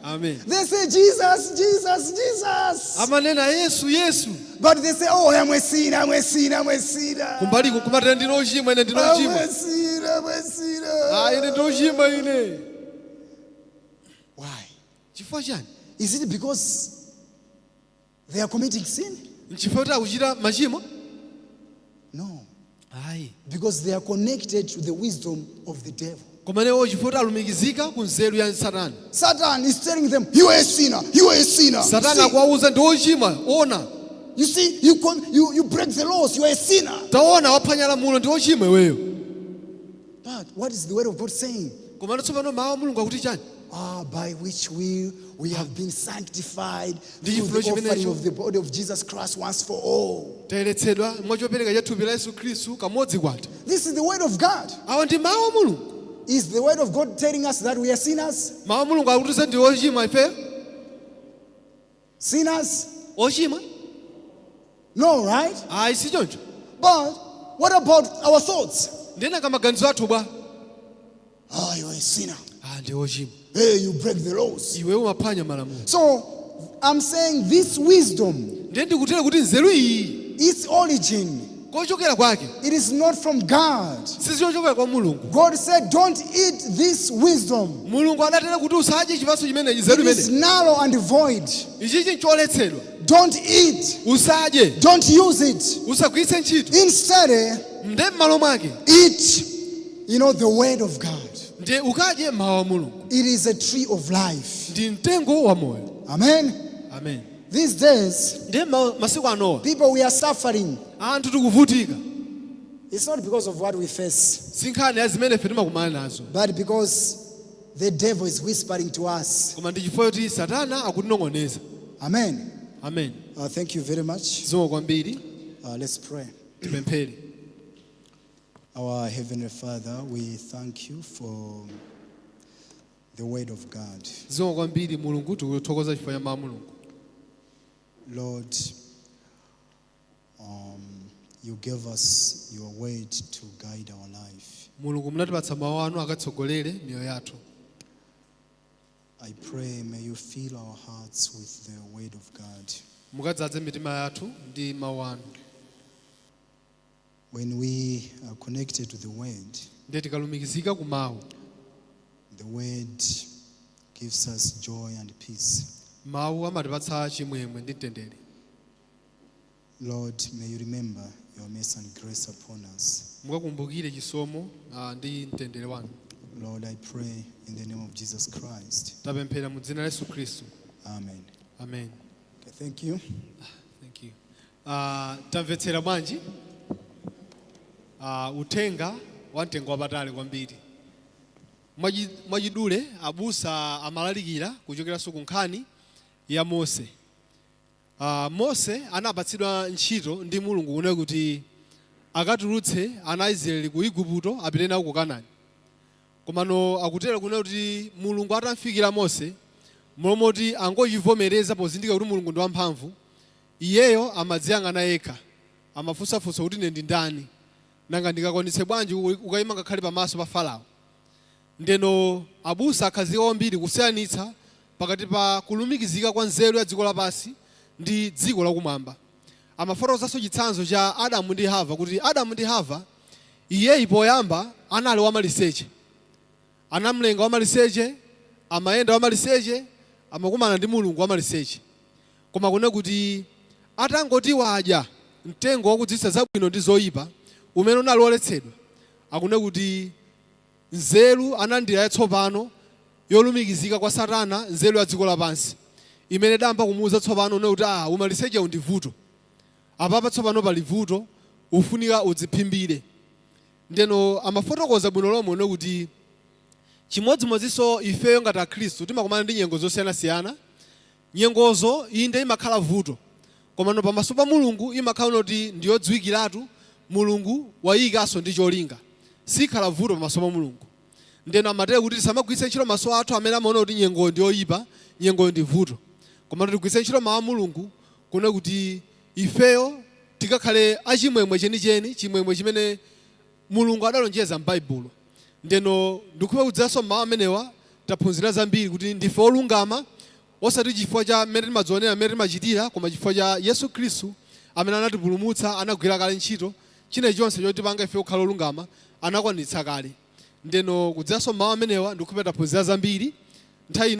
C: Amen.
B: They say, "Jesus, Jesus, Jesus."
C: Amanena Yesu, Yesu.
B: But they say, "Oh, I'm a sinner, I'm a sinner, I'm a sinner.
C: Kumbaliko kumatera ndine ochimwa, ine ndine
B: I'm
C: ochimwa.
B: a sinner, I'm a sinner."
C: Ah, ine ndi ochimwa ine.
B: Why?
C: Chifukwa chani?
B: Is it because they are committing sin?
C: Nchifukwa kuti akuchita machimo?
B: No.
C: Ayi.
B: Because they are connected to the wisdom of the devil.
C: Koma newo chifukwa kuti alumikizika ku nzeru ya Satana.
B: Satan is telling them, "You are a sinner, you are a sinner."
C: Satana
B: See,
C: akuwauza ndi ochimwa, ona.
B: you see, you break the laws, you are a sinner.
C: Taona waphwanya lamulo, ndi ochimwa iweyo.
B: But what is the word of God saying?
C: Komano tsopano mawu a Mulungu akuti chani?
B: Ah, by which we have been sanctified
C: Ndi
B: through the
C: chifuniro
B: offering
C: chimenecho.
B: Of the body of Jesus Christ once for all.
C: Tayeretsedwa mwachopereka cha thupi la Yesu Khristu kamodzi kwatha.
B: This is the word of God.
C: Awa ndi mawu a Mulungu.
B: Is the word of God telling us that we are sinners?
C: Mawu a Mulungu akutiuza ndi ochimwa ifeyo?
B: Sinners?
C: Ochimwa?
B: No, right?
C: Ayi, si choncho.
B: But what about our thoughts?
C: Ndiye nanga maganizo athu bwa?
B: Ah, you're a sinner.
C: Ah, ndi ochimwa.
B: Hey, you break the laws.
C: Iwe umaphwanya malamulo.
B: So I'm saying this wisdom,
C: Ndiye ndikutera kuti nzeru iyi,
B: its origin,
C: kochokera kwake,
B: it is not from God.
C: sizichochokera kwa Mulungu.
B: God said, "Don't eat this wisdom."
C: Mulungu adatera kuti usadye chipatso chimenechi, nzeru
B: It is
C: imene.
B: narrow and void.
C: Ichichi ncholetsedwa.
B: Don't eat.
C: Usadye.
B: Don't use it.
C: Usagwiritse ntchito.
B: Instead,
C: Nde m'malo mwake,
B: eat the word of God.
C: Ndiye ukadye mawu a Mulungu.
B: It is a tree of life.
C: Ndi mtengo wa moyo.
B: Amen.
C: Amen.
B: These days,
C: Ndiye masiku anowa,
B: people, we are suffering.
C: Anthu tikuvutika.
B: It's not because of what we face,
C: Si nkhani ya zimene ife timakumana nazo,
B: but because the devil is whispering to us.
C: Koma ndi chifukwa choti Satana akutinong'oneza.
B: Amen.
C: Amen.
B: Thank you very much.
C: Zikomo kwambiri.
B: Let's pray.
C: Tipemphere.
B: Our Heavenly Father, we thank you for the word of God.
C: Zikomo kwambiri Mulungu, tikuthokoza chifukwa cha mawu a Mulungu.
B: Lord, you gave us your word to guide our life.
C: Mulungu, munatipatsa mawu anu akatsogolere miyoyo yathu.
B: I pray, may you fill our hearts with the word of God.
C: Mukadzaze mitima yathu ndi mawu anu.
B: When we are connected to the Word,
C: Ndiye tikalumikizika ku mawu,
B: the Word gives us joy and peace.
C: Mawu amatipatsa chimwemwe ndi mtendere.
B: Lord, may you remember your mercy and grace upon us.
C: Mukakumbukire chisomo ndi mtendere wanu.
B: Lord, I pray in the name of Jesus Christ.
C: Tapemphera mu dzina la Yesu Khristu.
B: Amen.
C: Amen.
B: Okay, thank you.
C: Thank you. Tamvetsera bwanji uthenga wa mtengo wapatali kwambiri. Mwachidule abusa amalalikira kuchokeranso ku nkhani ya Mose. Mose anapatsidwa ntchito ndi Mulungu kunena kuti akatulutse ana a Israeli ku Igupto apite nawo ku Kanaani. Komano akutero kunena kuti Mulungu atamfikira Mose, momoti angochivomereza pozindikira kuti Mulungu ndi wamphamvu, iyeyo amadziyang'ana yekha, amafunsafunsa kuti ine ndi ndani, nanga ndingakwanitse bwanji ukayima ngakhale pamaso pa Farao? Ndeno abusa akhazika kwambiri kusiyanitsa pakati pa kulumikizika kwa nzeru ya dziko lapansi ndi dziko lakumwamba. Amafotokozanso chitsanzo cha Adamu ndi Hava, kuti Adamu ndi Hava iyeyi poyamba anali wamaliseche, anamlenga wamaliseche, amayenda wamaliseche, amakumana ndi Mulungu wamaliseche. Koma kune kuti atangoti wadya mtengo wakudziwitsa zabwino ndi zoyipa umene unali woletsedwa, akune kuti nzeru analandira yatsopano yolumikizika kwa Satana, nzeru ya dziko lapansi imene idayamba kumuwuza tsopano une kuti umaliseche ndi vuto apapa, tsopano pali vuto, ufunika udziphimbire. Ndeno amafotokoza bwino lomwe une kuti chimodzimodzinso ifeyo ngati akhristu timakumana ndi nyengo zosiyanasiyana. Nyengozo inde imakhala vuto, komano pamaso pa Mulungu imakhala kuti ndiyodziwikiratu, Mulungu wayikanso ndi cholinga, sikhala vuto pamaso pa Mulungu. Ndeno amatero kuti tisamagwiritse ntchito maso athu amene amaona kuti nyengoyo ndi yoyipa, nyengoyo ndi vuto, komano tigwiritse ntchito mawu a Mulungu kuona kuti ifeyo tikakhale achimwemwe chenicheni, chimwemwe chimene Mulungu adalonjeza m'Baibulo. Ndeno ndikhupa kudziranso mawu amenewa taphunzira zambiri kuti ndife olungama osati chifukwa cha mmene timadzionera, mmene timachitira, koma chifukwa cha Yesu Khristu amene anatipulumutsa, anagwira kale ntchito china chonse chotipanga ife kukhala olungama anakwanitsa kale. Ndeno kudziranso mawu amenewa ndikhupa taphunzira zambiri nthawi.